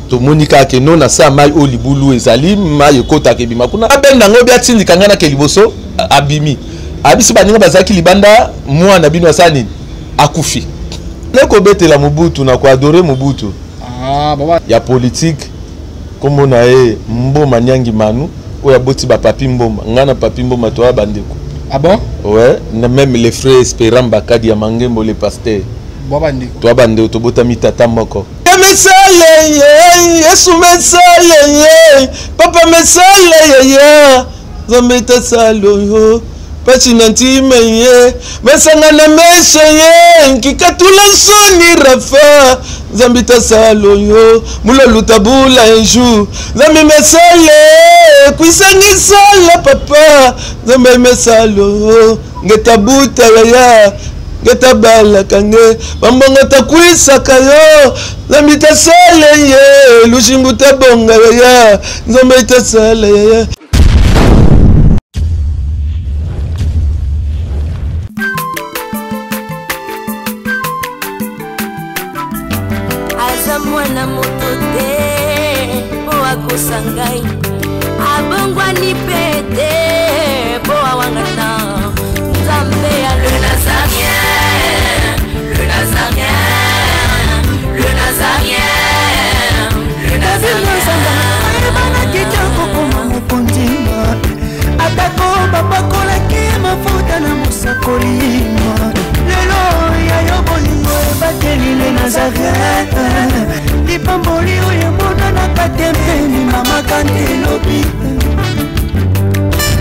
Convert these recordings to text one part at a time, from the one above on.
Tomoni kaka ke no na se ya mai oyo libulu ezali, mai ekotaka ebima kuna. Abenda yango obi atindika ngai nake liboso, abimi. Abisi baninga bazalaki libanda, mwana bino asala nini? Akufi. Nakobetela Mobutu, na koadore Mobutu. Ah, baba. Ya politique, kombo na ye Mboma Nyangi Manu, oyo aboti ba Papi Mboma. Ngai na Papi Mboma toya bandeko. Ah bon? Ouais, na même les frères Espérant Bakadi ya Mangembo les pasteurs. Baba bandeko. Toya bandeko, tobotami tata moko. Mesale ye, Yesu mesale ye, Papa mesale ye ye, Nzambe tasalo yo, pasi na ntima ye, masanga na meso ye, nkikatula nsoni Rafa, Nzambe tasalo yo, mulolu tabula un jour, Nzambe mesale, kwisangisala papa, Nzambe mesalo yo, ngetabuta yaya. Ngetabalaka nge bambongo takwisaka yo nzambe tasale ye lushingu tabonga yaya nzambe tasale yaya. Aza mwana moto te mpo akosa ngai, abongwani pe te mpo awangana Nzambe ya le Nazarien, le Nazarien, le Nazarien, le Nazarien. Ayebanaki te kokoma mokonzi, atako bapakolaki mafuta na mosakoli. Lelo ya yo bolingo ebateli le Nazareth, lipamboli oyo emonanaka te mpe mama kante elobi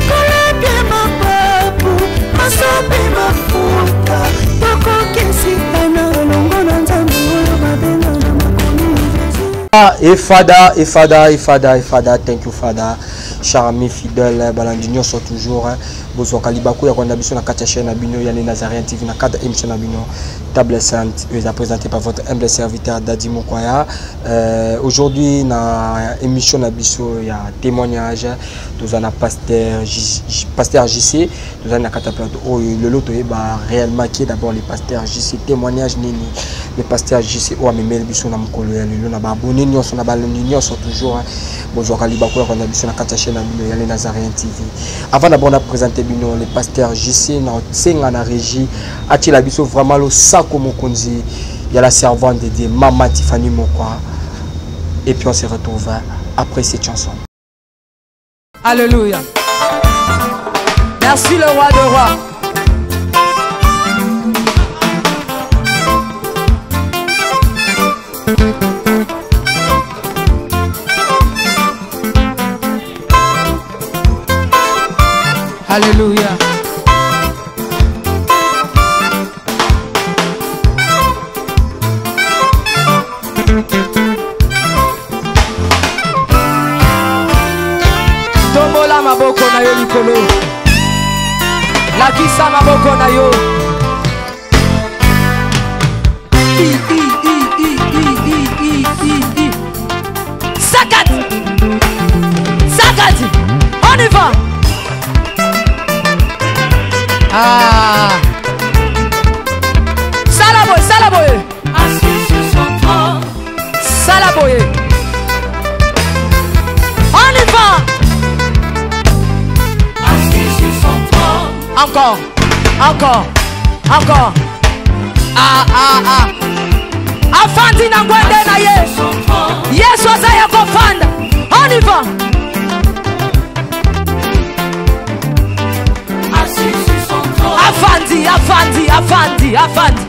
kolapie mapapu masope mafuta tokokesitana elongo na Nzambe oyo babenga na makomi Jésus. Ah, et Fada, et Fada, et Fada, et Fada, thank you Fada, cher ami fidèle, balandi nyonso toujours, hein. Bozwaka libaku ya kolanda biso na kati ya chaîne na bino ya Le Nazarien TV na cadre émission na bino Table Sainte, oyo eza présenté par votre humble serviteur Dadi Mokwaya. Aujourd'hui na émission na biso ya témoignage, toza na pasteur J, pasteur JC, toza na kati ya plateau oyo lelo toyeba réellement qui est d'abord le pasteur JC, témoignage nini le pasteur JC oyo amemeli biso na mokolo ya lelo na ba abonné nyonso na balandi nyonso toujours, hein. Bozwaka libaku ya kolanda biso na kati ya chaîne na bino ya Le Nazarien TV. Avant d'abord na présenter bino le pasteur JC, na senga na régie atiela biso vraiment losako mokonzi ya la servante de Dieu Mama Tiffany Mokwa, et puis on se retrouve après cette chanson. Alléluia. Merci le roi de rois. Alléluia. Tombola maboko na yo likolo. Lakisa maboko na yo. I, I, I, I, I, I, I, I, I. Sakat! Sakat! On y va! Ah! Salaboy, salaboy! Assis sur son trône. Salaboy! On y va! Assis sur son trône. Encore, encore, encore. Ah, ah, ah. Afandi na ngwende na ye. Yesu aza ya kofanda. On y va. Afandi, afandi, afandi, afandi.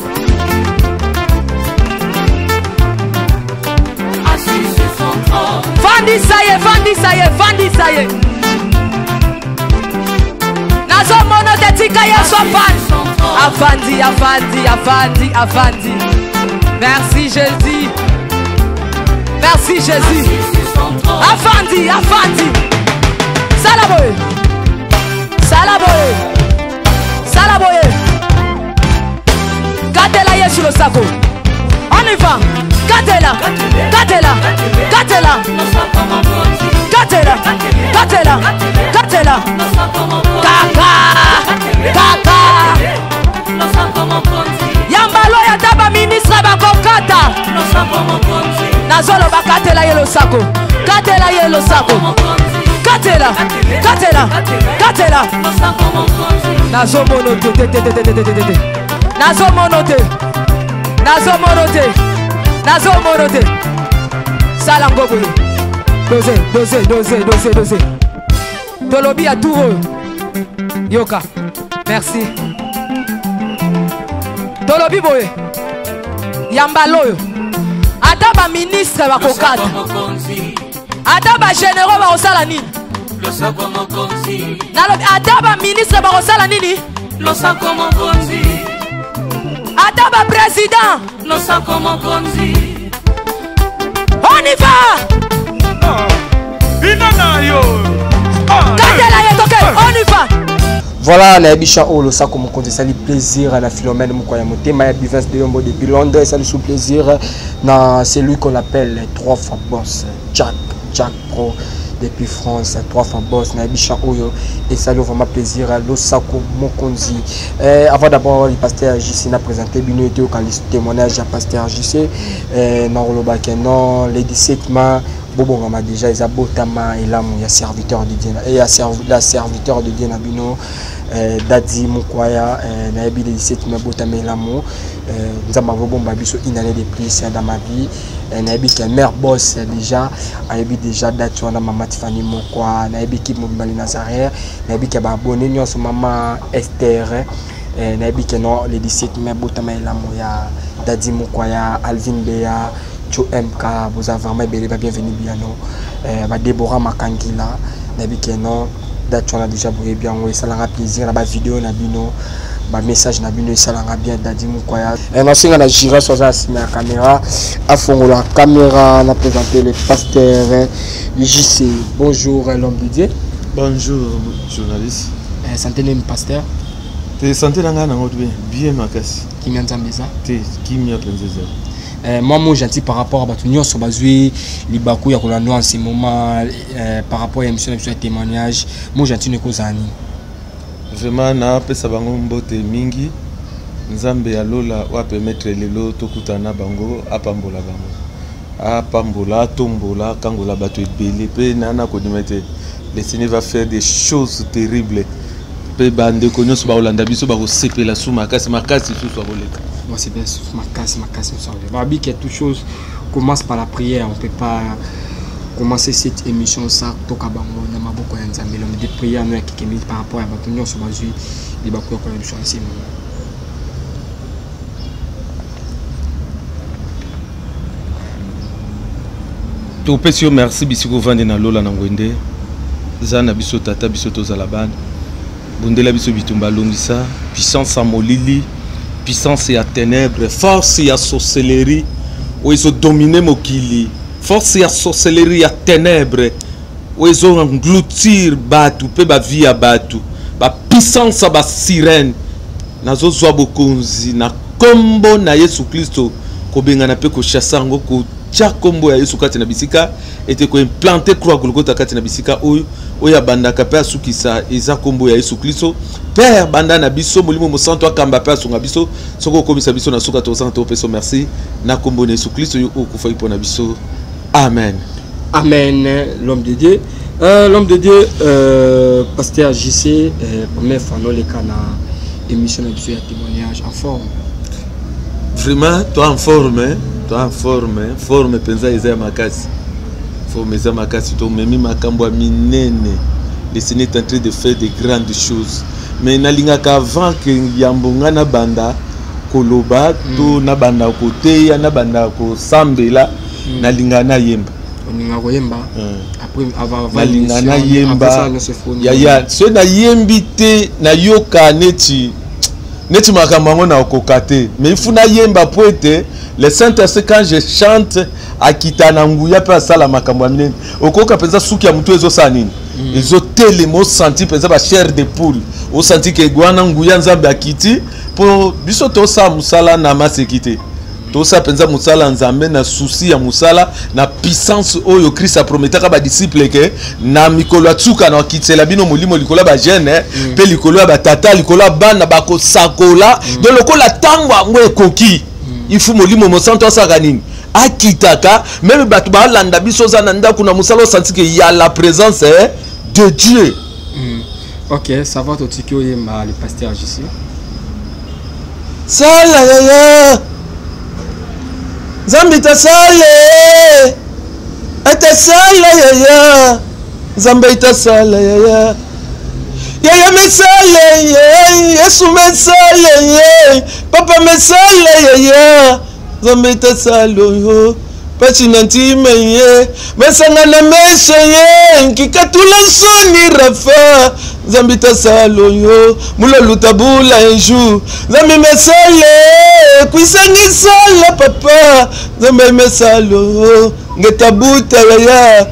Fandisa ye, fandisa ye, fandisa ye. Nazomona te tika Yesu afandi. Afandi, afandi, afandi, afandi. Merci Jésus. Merci Jésus. Afandi, afandi. Salaboye. Salaboye. Salaboye. Katela Yesu losako. On y va. Katela. Katela. Katela. Katela. Katela. Katela. Kaka. Kaka. Yambalo ya taba ministre bakokata. Nazoloba katela ye. losako, katela ye losako, katela, katela, katela. Nazomono te te te te te te te te. Nazomono te, nazomono te, nazomono te. Sala ngo boye. Dose, dose, dose, dose, dose. Tolobi ya tour oyo. Yoka. Merci. Tolobi boye. Yambala oyo. Ata ba ministre bakokata. Ata ba généraux bakosala nini? Nalobi ata ba ministre bakosala nini? Losako mokonzi. Ata ba président. Losako mokonzi. On y va. Katela ye toke, on y va. Voilà, nayebi chant oyo losako mokonzi esali plaisir na Philomène Mukwaya Motema ya Bivens de Yombo depuis Londres, esali sous plaisir na celui qu'on appelle trois fois boss Jack, Jack Pro depuis France, trois fois boss. Nayebi chant oyo esali vraiment plaisir losako mokonzi. Avant d'abord le pasteur JC n'a présenté bino ete okanisi témoignage ya pasteur JC, na kolobaka non le 17 mai bobongama déjà eza botama elamu ya serviteur de Dieu et ya la serviteur de Dieu na bino, Dadi Mukwaya, nayebi le 17 mai botama elamu, nzambe abobomba biso une année de plus dans ma vie, nayebi que mère boss déjà ayebi déjà date wana mama Tiffany Mokwa, nayebi ki mobali Nazareth, nayebi que ba abonné nyonso mama Esther, nayebi que non le 17 mai botama elamu ya Dadi Mukwaya, Alvin Bea, Cho MK, vous avez vraiment ebele ba bienvenue biano, ba Déborah Makangila, nayebi que non date wana déjà boyebi yango, esalanga plaisir na ba vidéo na bino, ba message na bino esalanga bien Dadi Mukwaya. Nasenga na Jira so aza na nsima ya caméra, afongola caméra na présenter le pasteur JC. Bonjour l'homme de Dieu. Bonjour journaliste. Santé nini pasteur? Te santé na ngai nango bien, bien makasi. Kimia nzambe eza? Te kimia mpenza eza. Moi, moi gentil par rapport à bato nyonso bazwi libaku ya kolanda en ce moment, par rapport à émission na biso ya témoignage, moi gentil nekozala nini? Vraiment napesa bango mbote mingi. Nzambe ya lola oyo apermettre lelo tokutana na bango, apambola bango, apambola, atombola, akangola bato ebele. Mpe nana kondima ete le Seigneur va faire des choses terribles. Mpe bandeko nyonso bakolanda biso bakosepela su makasi makasi susu akoleka. Moi, c'est bien makasi makasi susu akoleka. Babi que toute chose commence par la prière, on peut pas commencer cette émission ça toka bango na maboko ya Nzambe. L'homme de prière no ya kikemi par rapport à bato nyonso bazwi libaku ya kolanda biso en ce moment. Topesi yo merci bisiko ovandi na lola na ngwende. Za na biso tata biso tozala bana. Bondela biso bitumba longisa, puissance ya molili, puissance ya ténèbres, force ya sorcellerie oyo ezodomine mokili, force ya sorcellerie ya ténèbres oyo ezo engloutir bato mpe bavie ya bato, ba puissance ya ba sirène. Nazozwa bokonzi na kombo na Yesu Kristo, kobengana mpe kochasser yango, kotia kombo ya Yesu kati na bisika ete koimplanter croix Golgotha kati na bisika oyo oyo abandaka mpe asukisa eza kombo ya Yesu Kristo. Père, banda na biso, molimo mosantu akamba mpe asunga biso. Soki okomisa biso na suka, tozanga topesa merci na kombo na Yesu Kristo oyo okufaki mpo na biso. Amen. Amen, l'homme de Dieu. L'homme de Dieu, pasteur JC, première fois noleka na émission na biso ya témoignage en forme. Vraiment, toi en forme, hein? Toi en forme, hein? Forme mpenza eza ya makasi. Forme eza makasi, tomemi makambo ya minene. Le Seigneur est en train de faire de grandes choses. Mais nalingaka avant que yambo nga na banda koloba to na banda koteya, na banda kosambela, nalingaka nayemba. Olinga koyemba? Après, avant Nalinga l'émission, nayemba. après ça, nyonso efoni. Ya soki nayembi te, nayoka neti neti makambo yango nakoka te, mais il faut nayemba po ete le Saint-Esprit, quand je chante, akita na nguya mpe asala makambo ya minene. Okoyoka mpenza suki ya motu ezosala nini, ezotelema, osanti mpenza ba chair de poule, osanti ke wana nguya Nzambe akiti. Mpo biso tosala mosala na maseki te, tosala mpenza mosala ya Nzambe na souci ya mosala na puissance oyo Christ aprometaka badisciple ke na mikolo ya tsuka na akitisela bino molimo likolo ya bajeune mpe likolo ya batata, likolo ya bana bakosakola. Donc lokola ntango yango ekoki, il faut molimo mosantu asalaka nini? Akitaka même bato balanda biso, oza na ndako na mosala, osanti ke ya la présence, eh, de Dieu. Ok, ça va, totiki oyemba, le pasteur JC. Sala yaya, Nzambe tasale atasala yaya, Nzambe itasala yaya, yaya mesale ye, Yesu mesale ye, papa mesale yaya, Nzambe itasala oyo pasi na ntima ye, masanga na meso ye, nkikatula nsoni rafa, Nzambe itasala oyo muloluta bula un jour, Nzambe mesale kwisangisala papa, Nzambe mesala oyo ngetabuta yaya,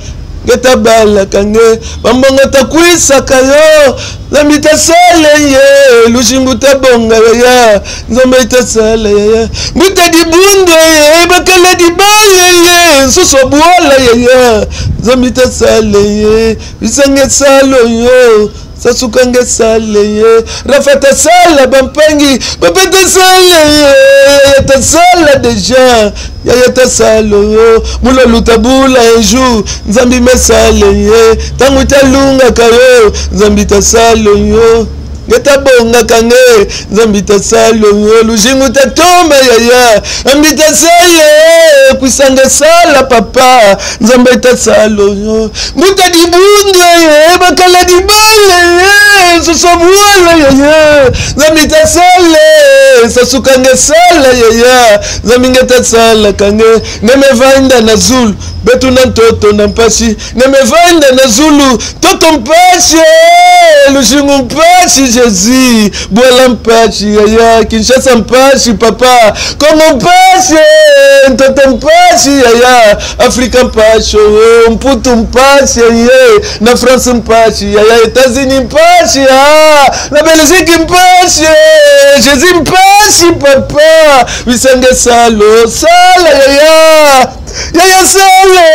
ngetabalaka nge bambongo takwisaka yo, Nzambe tasala ye lushingu tabonga yaya, Nzambe tasala yaya, mbuta dibunde ye, bakala dibale ye, nsusu bwala yaya, Nzambe tasala ye bisange salo yo sasuka nge sale ye rafa tasala bampangi papa tasala ye yaya tasala deja yaya tasala yo mulolu tabula un jour, Nzambi mesale ye ntango talungaka yo, Nzambi tasala yo nge tabongaka nge, Nzambi tasala yo lujingu tatomba yaya, Nzambi tasale kwisanga sala papa, Nzambe tasala yo mbuta dibunde ye, bakala dibale ye, nsusu bwala yaya, Nzambi tasale sasuka nge sala yaya, Nzambi nge tasalaka nge nge mevanda na zulu betu na ntoto na mpasi, nge mevanda na zulu toto mpasi, lushingu mpasi, Jésus bwala mpasi yaya, Kinshasa mpasi papa, Kongo mpasi, ntoto mpasi yaya, Afrika mpasi oyo, Mputu mpasi ye, na France mpasi yaya, États-Unis mpasi, ah, na Belgique mpasi, Jésus mpasi papa, bisange salo sala yaya, yaya sale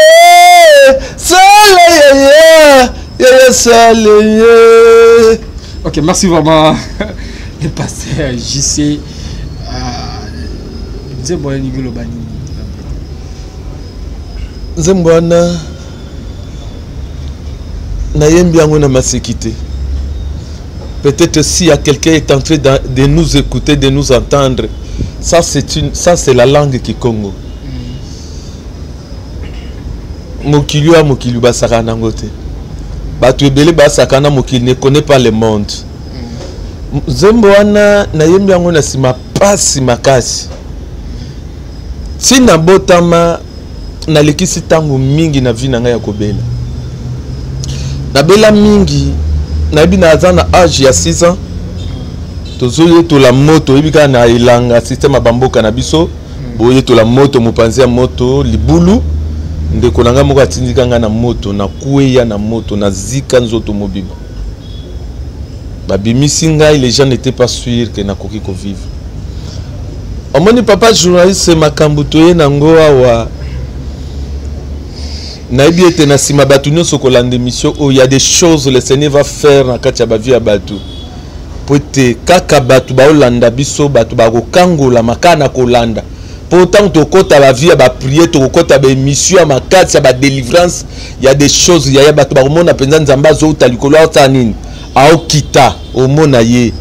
sala yaya, yaya sale ye. Ok, merci vraiment, le pasteur JC. Nzembo wana elingi oloba nini? Nzembo wana nayembi yango na maseki te. Peut-être si y a quelqu'un est en train de nous écouter, de nous entendre, ça c'est la langue kikongo. Mokili oyo ya mokili basaka nango te, bato ebele basaka na mokili, ne connaît pas le monde. Nzembo wana nayembi yango na nsima pasi makasi. Ntina botama nalekisi ntango mingi na vie na ngai ya kobela, nabela mingi. Nayebi naza na age ya 6 ans, tozoyetola moto, oyebi kaka na elanga, système ya bamboka na biso, boyetola moto, mopanzi ya moto, libulu. Ndeko na ngai moko atindika ngai na moto, nakweya na moto, nazika nzoto mobimba. Babimisi ngai, les gens n'étaient pas sûrs que nakoki kovivre. Omoni papa journaliste, makambo toye nango awa, nayebi ete na nsima bato nyonso kolanda émission oyo, ya des choses le Seigneur va faire na kati ya bavie ya bato, po ete kaka bato baolanda biso, bato bakokangolama kaka na kolanda, mpo ntango tokɔta bavie ya baprière, tokokɔta baémission ya makasi ya badélivrance, ya des choses yaya, bato bakomona mpenza Nzambe azouta likolo, aosala nini, aokita, omona ye,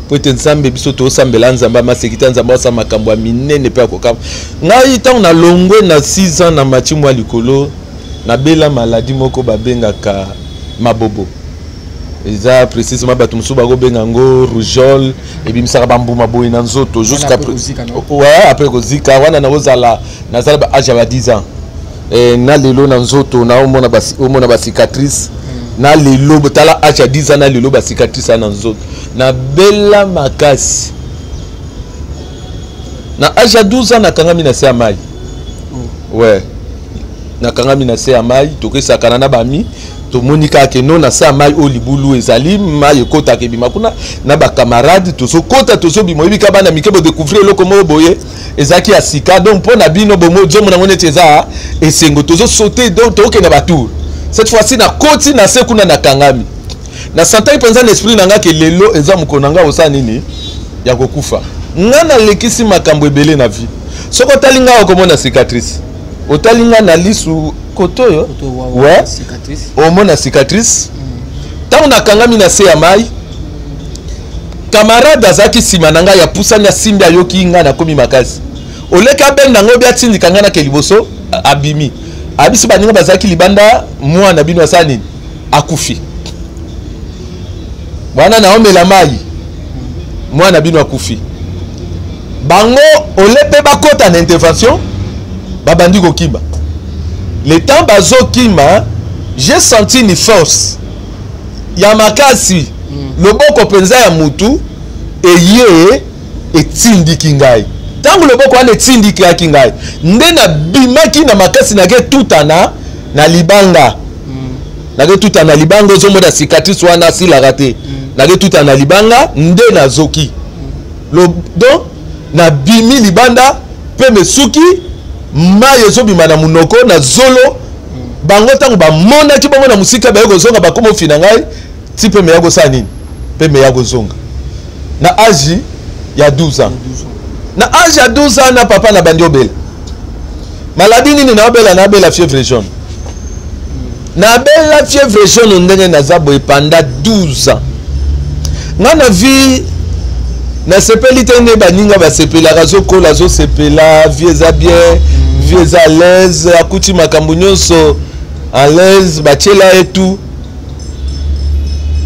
po ete Nzambe biso tosambela, Nzambe amaseki te, Nzambe asala makambo ya minene mpe akokama. Ngai ntango nalongwe na 6 ans na mati mwa likolo, nabela maladie moko babengaka mabobo, eza précisément bato mosusu bakobenga yango rougeole, ebimisaka bambuma boye na nzoto jusqu'à après kozika, non? Ouais, après kozika wana nakozala nazala ba age ya ba 10 ans. Na lelo na nzoto naomona omona bacicatrice na lelo, tala age ya 10 ans na lelo, bacicatrice na nzoto. Nabela makasi na age ya 12 ans, nakangami na se ya mai. Ouais, nakangami na se ya mai, tokesakana na bami, tomoni kaka ke no na se ya mai oyo libulu ezali, mai ekotaka ebima kuna na bacamarade, tozokota tozobima. Oyebi ka bana mike bodécouvrir eloko moko boye ezalaki ya sika, donc mpo na bino bozomona yango neti eza esengo. Tozosaute, donc tokokende batour. Cette fois-ci nakoti na se kuna, nakangami, nasantaki mpenza na esprit na nga ke lelo eza mokolo na nga kosala nini, ya kokufa. Nga nalekisi makambo ebele na vie. Soki otali ngai, okomona cicatrice. Otali ngai na lisu koto oyo, ouais, omona cicatrice. Ntango nakangami na se ya mai, camarade azalaki nsima na ngai, apusani, asimbi, ayoki ngai nakomi makasi, oleki abenda ngai obi atindika ngai nake liboso. Abimi, abisi baninga bazalaki libanda: "Mwana bino asala nini? Akufi." Wana naomela mai, mwana bino akufi. Bango ole mpe bakɔta na intervention, babandi kokima. Le temps bazokima, j'ai senti une force ya makasi, loboko mpenza ya mutu eye etindiki ngai. Ntango loboko wana etindikaki ngai, nde nabimaki na makasi, nake tutana na libanga, nake tuta na libanga. Ozomona cicatrice wana asilaka te. Nake tuta na libanga, nde nazoki. Donc nabimi libanda mpe mesuki, mai ezobima na monoko, na zolo. Bango ntango bamonaki bongo na mosika, baye kozonga, bakoma ofina ngai ti mpe meya kosala nini, mpe meya kozonga na age ya 12 ans. Na age ya 12 ans na papa, na bandi obela maladie nini? Naobela, nabela fièvre jaune. Nabela fièvre jaune ndenge naza boye pendant 12 ans. Nga na vie nasepeli te nde baninga basepelaka, azokola, azosepela, vie eza bien, vie eza à l'aise, akuti makambo nyonso à l'aise, batiela ye tout.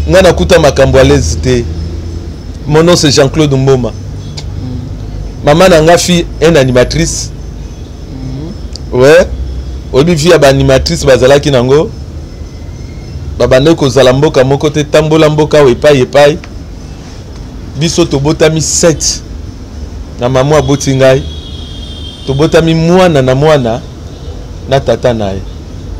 Nga nakuta makambo à l'aise te. Mon nom, c'est Jean-Claude Mboma. Mama na nga fille une animatrice. Ouais, oyebi vie ya baanimatrice bazalaki nango, babandaki kozala mboka moko te, tambola mboka oyo epai epai. Biso tobotami 7 na mama aboti ngai, tobotami mwana na mwana na tata na ye.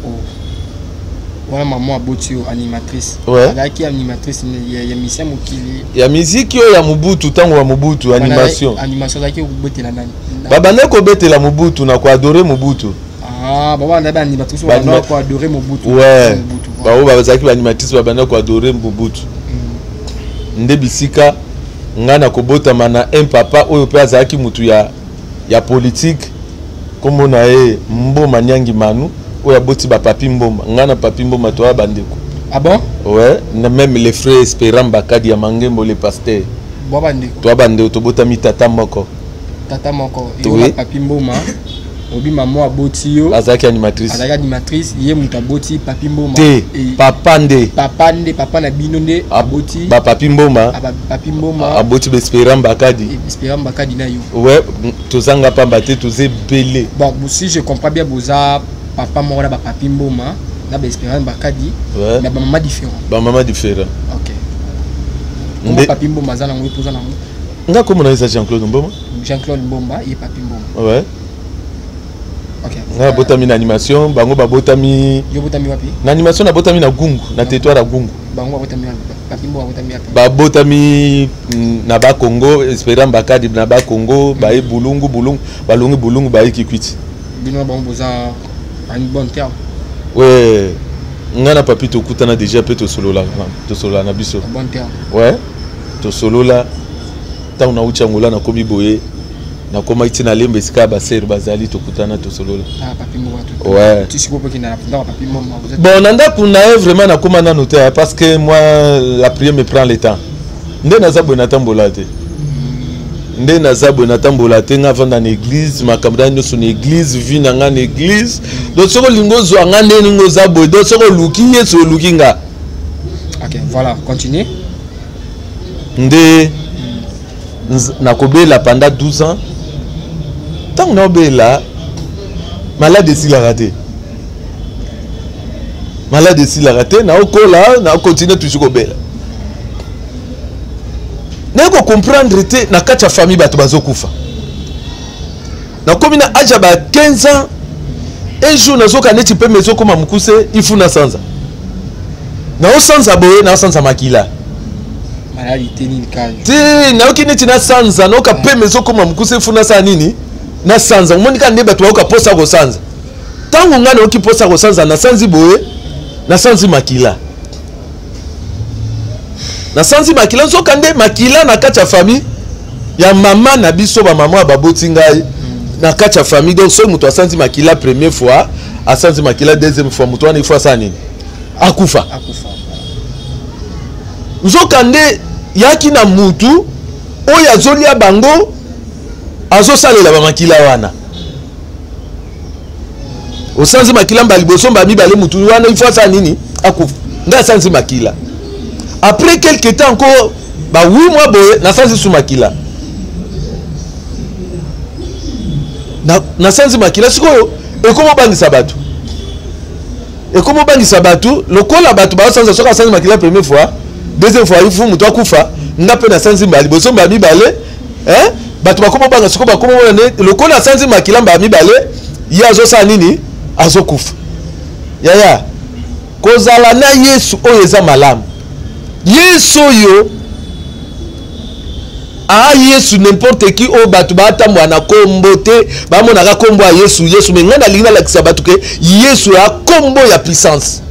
Oh. Wana mama aboti yo animatrice? Ouais. Azalaki animatrice ya mission mokili? Ya miziki oyo ya Mobutu, ntango ya Mobutu, animation. Animation azalaki kobetela nani? Babandaki kobetela Mobutu na koadorer Mobutu. Ah, babanda baanimatrice oyo koadorer Mobutu? Ouais. Mobutu. Bango bazalaki baanimatrice, babandaki koadorer Mobutu. Nde bisika ngai na kobotama na un papa oyo mpe azalaki mutu ya politique, nkombo na ye Mboma Nyangi Manu, oyo aboti bapapi Mboma. Ngai na papi Mboma toya bandeko. Ah bon? Ouais, na même les frères Espérant Bakadi ya Mangembo, le pasteur. Bwa bandeko? Toya bandeko, tobotami tata moko. Tata moko? Oui. Yo na papi Mboma, obi mama aboti yo? Azalaki animatrice. Azalaki animatrice, ye moto aboti papi Mboma? Te, papa nde. Papa nde, papa na bino nde aboti bapapi Mboma. Ah, papi Mboma. Aboti baespérant Bakadi. Espérant Bakadi na yo. Ouais, tozanga pamba te, toza ebele. Bon, si je comprends bien, boza papa moko na bapapi Mboma na baespérant Bakadi, mais bamama différent? Bamama différent. Ok. Nde papi Mboma aza nango, ye mpoza nango? Nga kombo na eza Jean-Claude Mboma. Jean-Claude Mbomba, ye papi Mboma? Ouais. Ok. Nga babotami na animation, bango babotami Yo botami wapi? Na animation, nabotami na Gungu, na territoire ya Gungu. Bango babotami wapi? Papi Mboma babotami wapi? Babotami na Bakongo, Espérant Bakadi na Bakongo, baye Bulungu, Bulungu balongi Bulungu, baye Kikwiti. Bino na bango boza en bon terme? Ouais, nga na papi tokutana déjà mpe tosolola, tosolola na biso. En bon terme? Ouais, tosolola. Ntango nauti Angola, nakomi boye, nakomaki ntina Lemba, esika ya basere bazali, tokutana, tosolola. Ah, papi Mboma to Ouais. ti sikoyo mpo okenda na ndako ya papi Mboma, vous êtes Bon, na ndako na ye vraiment nakóma nanu te, hein, parce que moi, la prière me prend le temps. Nde naza boye, natambola te. Nde naza boye, natambola te. Nga vanda na église, makambo na nyonso na église, vie na nga na église. Donc soki olingi ozwa nga nde ndenge oza boye, donc soki oluki Yesu, oluki nga. Ok, voilà, continue. Nde nakobela pendant 12 ans. Ntango naobela, malade esilaka te, malade esilaka te. Naokola, naocontinuer toujours kobela. Naye kocomprendre te, na kati ya famille bato bazokufa. Nakomi na age ya ba 15 ans. Un jour nazoka neti pembe ezokóma mokuse, ifu nasanza, naosanza boye, naosanza makila. Maladi te, nini kaka? Te, nayoki neti nasanza, nayoka pembe ezokóma mokuse, ifu nasala nini? Nasanza. Omoni kaka nde bato bayoka mposa kosanza. Ntango ngai nayoki mposa kosanza, nasanzi boye, nasanzi makila, nasanzi makila. Nzoka nde makila na kati ya famille ya mama na biso, bamama oyo baboti ngai. Na kati ya famille, donc soki moto asanzi makila première fois, asanzi makila deuxième fois, moto wana ifo asala nini? Akufa. Akufa. Nzokande yaki na mutu oyo azolia bango, azosalela bamakila wana. Osanzi makila mba liboso, mba mibale, mutu wana ifo asala nini? Akufa. Ngai asanzi makila après quelque temps encore, ba 8 mois boye, nasanzi su makila. Nasanzi makila sikoyo, ekoma obangisa bato, ekoma obangisa bato lokola bato baosanza. Soki asanzi makila première fois, deuxième fois, ifu moto akufa. Nga mpe nasanzi mbala liboso, mbala mibale, eh? Bato bakoma obanga sikoyo, bakoma omona ne lokola asanzi makila mbala mibale, ye azosala nini? Azokufa. Yaya, kozala na Yesu oyo eza malamu. Yesu oyo aa Yesu n'importe qui oyo bato batambola na kombo te, bamonaka kombo ya Yesu, Yesu. Me ngai nalingi nalakisa bato ke Yesu ya kombo ya puissance.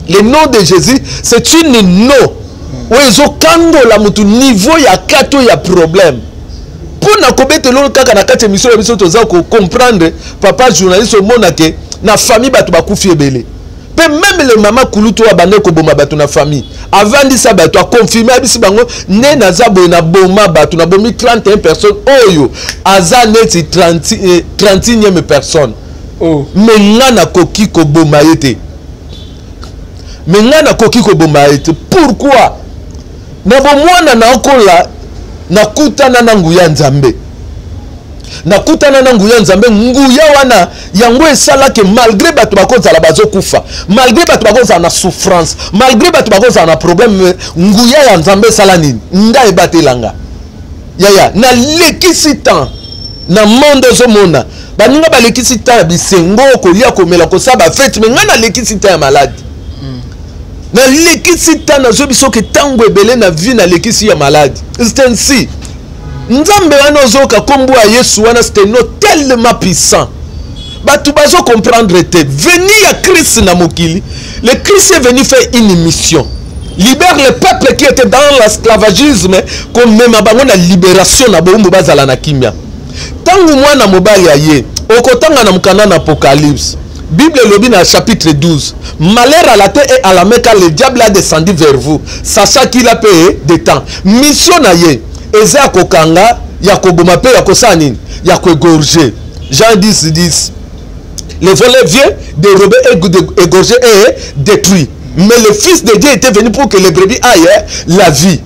Le nom de Jésus, c'est une nom oyo ezokangola motu niveau ya kato ya problème. Mpo na kobetela oyo kaka na kati ya émission na biso, toza kocomprendre, papa journaliste, omona ke na famille bato bakufi ebele. Mpe même le mama kulutu oyo abandaki koboma bato na famille, avandisa bato, aconfirme, ayebisi bango nde naza boye, naboma bato, nabomi 31 personnes, oyo aza neti 30, 31e personne. Oh. Me nga nakoki koboma ye te, me nga nakoki koboma ye te. Pourquoi? Na bomwana naokola, nakutana na nguya Nzambe, nakutana na nguya Nzambe. Nguya wana yango esalaki, malgré bato bakozala bazokufa, malgré bato bakozala na souffrance, malgré bato bakozala na problème, nguya ya Nzambe esala nini? Ngai ebatelanga. Yaya, nalekisi temps na monde. Ozomona baninga balekisi temps ya bisengo, kolia, komela, kosala bafete, me ngai nalekisi temps ya maladi. Nalekisi temps, nazwi biso ke ntango ebele na vie nalekisi ya maladi. C'est ainsi Nzambe wana ozoyoka nkombo ya Yesu wana, c'est un nom tellement puissant, bato bazocomprendre te. Veni ya Christ na mokili, le Christ est venu faire une mission: libère le peuple qui était dans l'esclavagisme, komema bango na libération, na bowumbu, bazala na kimia. Ntango mwana mobali aye, okotanga na mokanda na Apocalypse, Bible elobi na chapitre 12: "Malheur à la terre et à la mer, car le diable a descendu vers vous, sachant qu'il a peu de temps." Mission na ye eza ya kokanga, ya koboma mpe ya kosala nini? Ya koégorger. Jean 10 10: "Le voleur vient dérober, égorger et détruire, mais le Fils de Dieu était venu pour que les brebis aillent la vie."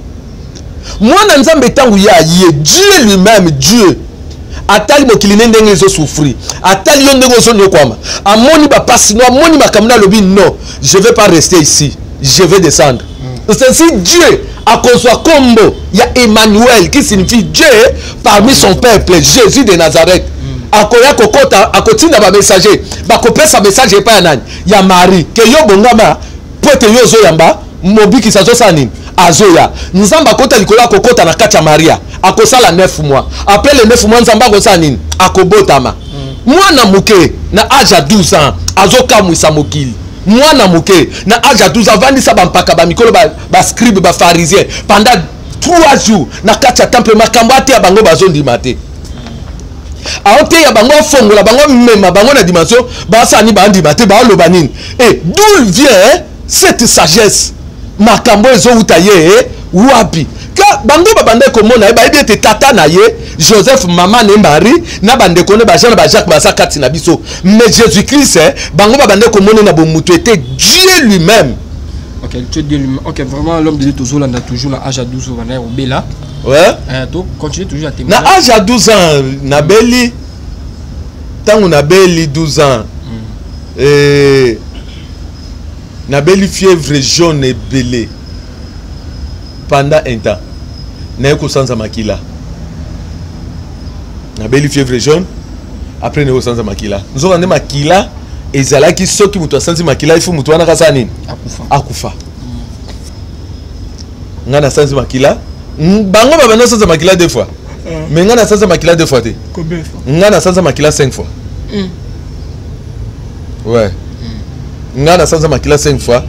Mwana Nzambe, ntango ye aye, Dieu lui-même, Dieu atali mokili ne ndenge ezosouffrir, atali yo ndenge ozonyokwama, amoni bapasi no, amoni makambo na, alobi: "Non, je vais pas rester ici, je vais descendre." C'est ainsi Dieu akozwa kombo ya Emmanuel, qui signifie Dieu parmi son peuple. Jésus de Nazareth akoya kokota, akotinda bamessager, bakopesa message epai ya nani? Ya Marie, ke yo bongama po ete yo ozoyamba mobikisi. Azosala nini? Azoya. Nzambe akota likolo, akokota na kati ya Maria, akosala 9 mois. Après le 9 mois, Nzambe akosala nini? Akobotama. Mwana moke na age ya 12 ans azokamwisa mokili. Mwana moke na age ya 12 avandisa bampaka, bamikolo, bascribe, bapharisien pendant 3 jours na kati ya temple. Makambo ateya bango, bazondima te. Aoteya bango, afongola bango, amema bango na dimension, basala nini? Bandima te. Baoloba nini? Et d'où vient cette sagesse? Makambo ezowuta ye wapi? Ka bango babandaki komona ye, bayebi ete tata na ye Joseph, mama ne Marie, na bandeko ne baJean na baJacques baza kati na biso. Mais Jésus Christ, bango babandaki komona na bomutu ete Dieu lui-même. Ok, Dieu lui. Ok, vraiment, l'homme de Dieu, toujours là, toujours na âge à 12 ans, on est là. To continue toujours à témoigner. Na âge ya 12 ans nabeli. Ntango nabeli 12 ans, nabeli fièvre jaune ebele pendant un temps, naye kosanza makila. Nabeli fièvre jaune, après naye kosanza makila. Nzoka nde makila ezalaki, soki moto asanzi makila, ifu moto wana kasala nini? Akufa. Akufa. Ngai nasanzi makila. Bango babanda osanza makila deux fois, mais ngai nasanza makila deux fois te. Combien de fois? Ngai nasanza makila cinq fois. Ouais, ngai nasanza makila cinq fois,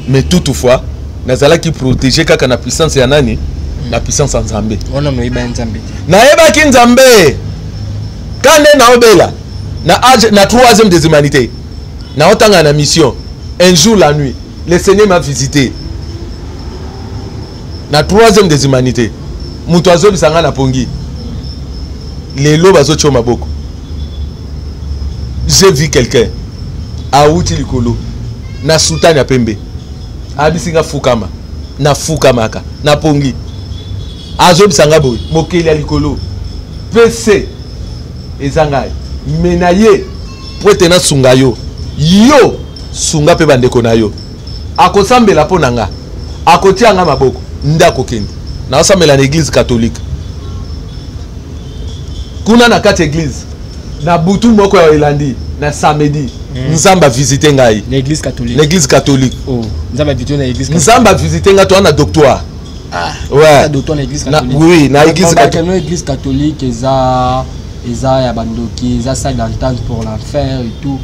mais toutefois nazalaki protégé kaka na puissance ya nani? Na puissance ya Nzambe. Wana noyeba Nzambe te. Nayebaki Nzambe. Ka nde naobela na age na troisième des humanités, naotanga na mission, un jour la nuit le Seigneur m'a visité na troisième des humanités. Moto azobisa ngai na pongi, lelo bazotia maboko. J'ai vu quelqu'un awuti likolo na soutane ya pembe, ayebisi nga fukama. Nafukamaka na pongi, azobisa nga boye: mokeli ya likolo pc eza ngai, me na ye po ete nasunga yo, yo sunga mpe bandeko na yo. Akosambela mpo na nga, akotia nga maboko nde akokende. Naosambela na église catholique kuna na kati église. Na butu moko ya elandi na samedi, Nzambe avisite ngai. Na église catholique? Na église catholique. Oh, Nzambe avisite na église? Nzambe avisite ngai, toza na doctoire. Ah, ouais. Docteur na église catholique? Oui, na église. Catholique. Église catholique eza ya bandoki, eza salle d'entente pour l'enfer et tout.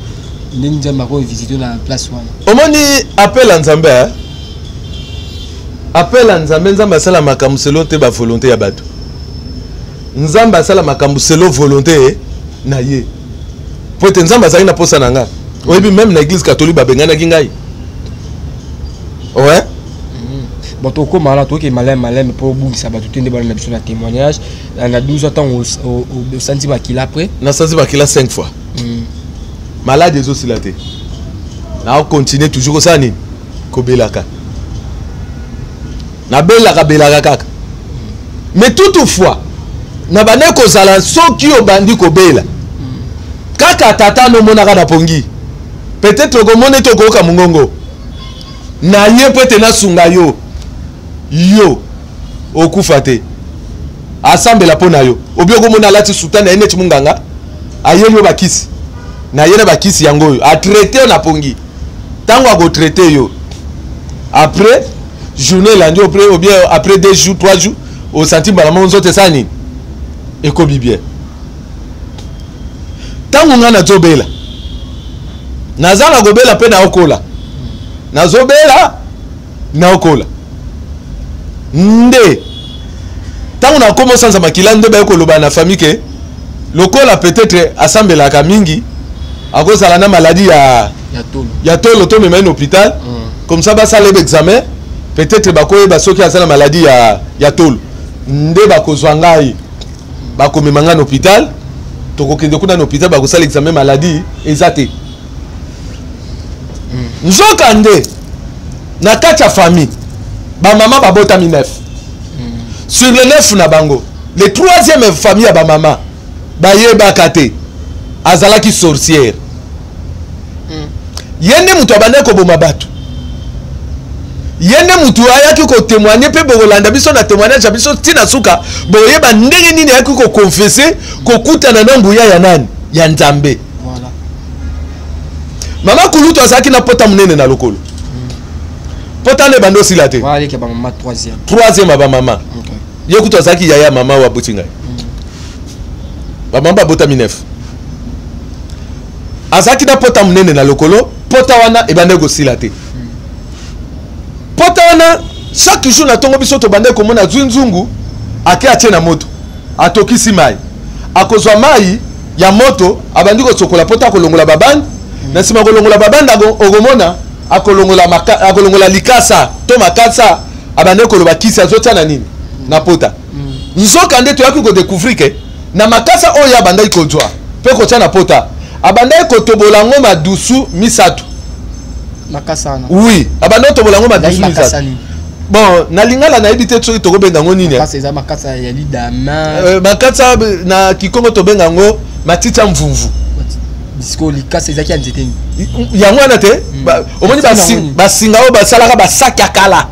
Ndenge Nzambe akovisite na place wana? Omoni, appel ya Nzambe, eh? Appel ya Nzambe, Nzambe asala makambo selon te bavolonté ya bato. Nzambe asala makambo selon volonté na ye, po ete Nzambe azalaki na posa na nga. Oyebi, même na église catholique babenganaki ngai, ouais. Bon, tokóma wana, tokoki maleme maleme mpo obungisa bato te nde balanda biso na témoignage. Na 12 ans, ntango osanzi makila, après? Nasanzi makila 5 fois. Maladi ezosila te, naocontinue toujours kosala nini? Kobelaka, nabelaka belaka kaka. Mais toutefois na bande kozala, soki obandi kobela kaka, tata nomonaka na pongi, peut-être okomona ete okoyoka mongongo na ye mpo ete nasunga yo, yo okufa te. Asambela mpo na yo, obi okomona alati soutane na ye neti monganga, ayeli yo bakisi na ye, na bakisi yango oyo atraite yo na pongi. Ntango akotraite yo, après journée elandi, après ou bien après 2 jours, 3 jours, osanti mbala moko nzoto esala nini? Ekomi bien. Ntango ngai nazobela, naza na kobela mpe naokola, nazobela, naokola nde ntango nakoma osanza makila, nde baye koloba na famille ke lokola peut-être asambelaka mingi, akozala na maladie ya Ya tolo. Ya tolo. Tomema ye na hôpital, comme ça basala ye examen, peut-être bakoyeba soki aza na maladie ya tolo. Nde bakozwa ngai, bakomema ngai na hôpital. Tokokende kuna na hôpital, bakosala examen, maladie eza te. Nzoka nde na kati ya famille, bamama babotami neuf. Sur le neuf na bango, le troisième famille ya bamama bayebaka te, azalaki sorcière. Ye nde moto abandaki koboma bato, ye nde motu ayaki kotémoigne. Mpe bokolanda biso na témoignage ya biso ntina suka, boyeba ndenge nini ayaki koconfesse kokutana na nguya ya nani? Ya Nzambe. Voilà. Mama kulutu azalaki na pota monene na lokolo, pota nde ebandi osila te. Wana aleki ya bamama, troisième? Troisième ya bamama. Ye kutu azalaki yaya mama oyo aboti ngai. Bamama babotami neuf. Azalaki na pota monene na lokolo, pota wana ebandaki kosila te. Pota wana, chaque jour na ntongo, biso tobandaki komona azwi nzungu, ake atie na moto, atokisi mai, akozwa mai ya moto, abandi kosokola pota, akolongola babande. Na nsima kolongola babande, okomona akolongola, akolongola likasa to makasa, abandi koloba kisi azotia na nini? Na pota. Nzoka nde toyaki kodécouvrir ke na makasa oyo abandaki kozwa mpe kotia na pota, abandaki kotobola yango madusu misato. Makasa wana? Oui, abandaki kotobola yango madusu Ezali makasa misato. nini? Bon, na lingala nayebi te soki tokobenga yango nini. Makasa eza makasa ya lidama? Makasa na kikongo tobenga yango matiti ya mvumvu. Bisiko likasa ezalaki ya nzete nini? Yango wana te. Omoni, Ntina yango nini? Basinga oyo basalaka basaki ya kala.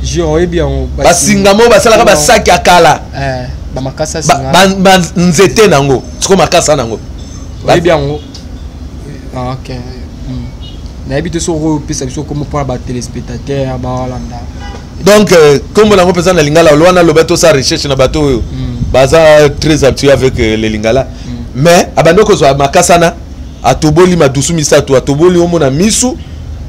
Jure, oyebi yango? Basinga mo basalaka basaki ya kala. Bamakasa singa. Banzete nango siko makasa nango. Oyebi yango? Ah, ok. Nayebi te soki opesa biso kombo mpona batéléspectateur balanda. Donc kombo nango mpenza na lingala wana, loba tosala recherche na bato oyo baza très habitué avec le lingala. Mais abandi kozwa makasa na atoboli madusu misato, atoboli, omona misu,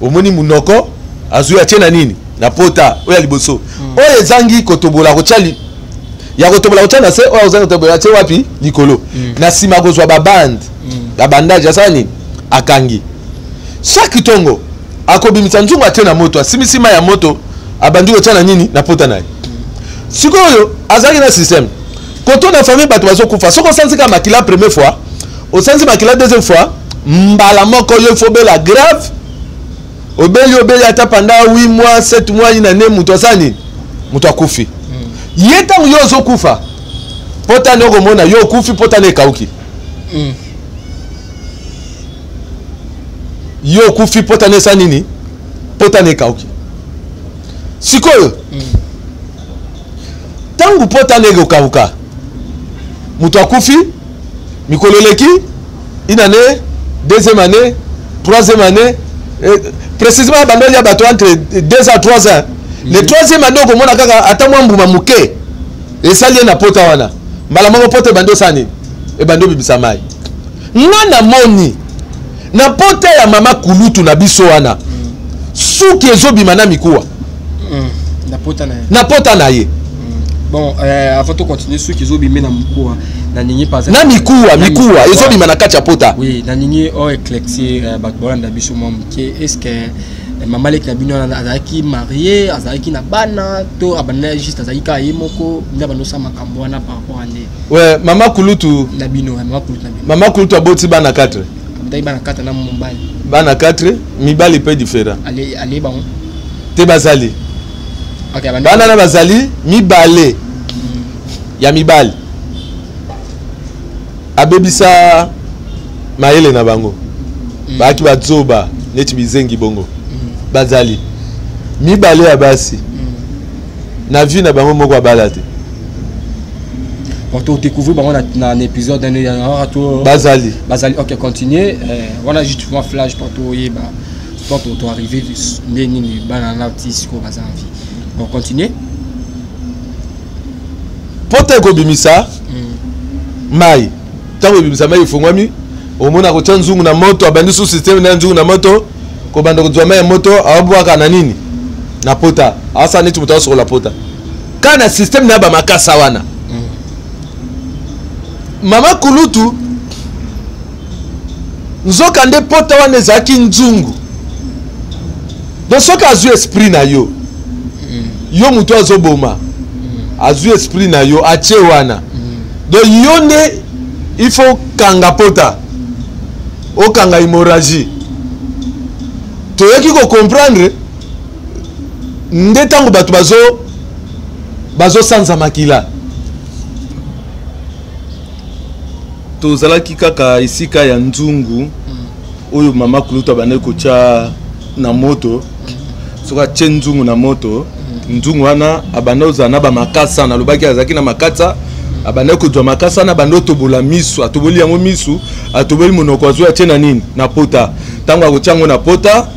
omoni munoko, azwi, atie na nini? Na pota oyo ya liboso. Oyo ezangi kotobola, kotia Ya kotobola kotya na se, oyo ozali kotobola atie wapi? Likolo. Na nsima akozwa babande, babandage, asala nini? Akangi. Chaque ntongo akobimisa nzungu, atie na moto, asimisi mai ya moto, abandi kotya na nini? Na pota na ye. Sikoyo azalaki na système koto na famille, bato bazokufa. Soki osanzi kaka makila première fois, osanzi makila deuxième fois, mbala moko yo faut bela grave. Obeli, obeli ata pendant 8 mois, 7 mois, une année, moto asala nini? Moto akufi. Ye ntango yo ozokufa, pota nde okomona yo okufi, pota nde ekauki. Yo okufi, pota nde esala nini? Pota nde ekauki. Sikoyo ntango pota nde ekokauka, moto akufi, mikolo eleki, une année, deuxième année, troisième année, précisément bando ya bato entre 2 ans, 3 ans. Le troisième année, okomona kaka ata mwa mbuma moke esali ye na pota wana, mbala moko pota ebandi osala nini? Ebandi obimisa mai. Nga namoni na pota ya mama kulutu na biso wana, suki ezobima na mikuwa. Na pota na ye. Na pota na ye. Bon, avant de continuer, soki ezobima na mikuwa, nalingi par Na mikuwa, mikuwa ezobima na kati ya pota. Oui, nalingi o éclaircir bato bolanda biso mwa moke. Est ce que mama leki na bino wana azalaki marié, azalaki na bana, to abanda juste azalaki kaka ye moko nde abanda osala makambo wana par rapport a nde? Ouais, mama kulutu na bino, mama kulutu na bino. Mama kulutu aboti bana 4. Abotaki bana 4 na mobali? Bana 4, mibali mpe différent. Ale bango? Te, bazali. Ok, abanda. Bana na bazali mibale ya mibali, abebisa mayele na bango, bayaki bazoba neti bizengi bongo. Bazali mibale ya basi, na vie na bango moko abala te. Bon, to découvrir bango na épisode ya to. Bazali. Bazali, ok, continue. Wana juste mwa flash po toyeba to arrivé nde nini, bana na ti sikoyo baza en vie. Bon, continue. Pota ekobimisa mai. Ntango ebimisa mai, efungwami, omona kotia nzungu na moto, abandi su système na nzungu na moto, kobanda kozwa mai ya moto, abwaka na nini? Na pota. Asala neti moto asokola pota, kaka na système na bamakasa wana. Mama kulutu, nzoka nde pota wana ezalaki nzungu. Donc soki azwi esprit na yo, yo moto azoboma, azwi esprit na yo, atie wana. Donc yo nde il faut kanga pota, okanga hémorragie. Toyoki kocomprendre nde ntango bato bazosanza makila. Tozalaki kaka esika ya nzungu oyo mama kulutu abandaki kotya na moto. Soki atie nzungu na moto, nzungu wana abanda kozala na bamakasa. Nalobaki azalaki na makasa, abandaki kozwa makasa wana, abandi otobola misu, atoboli yango misu, atoboli monoko, azwi, atie na nini? Na pota. Ntango akotia yango na pota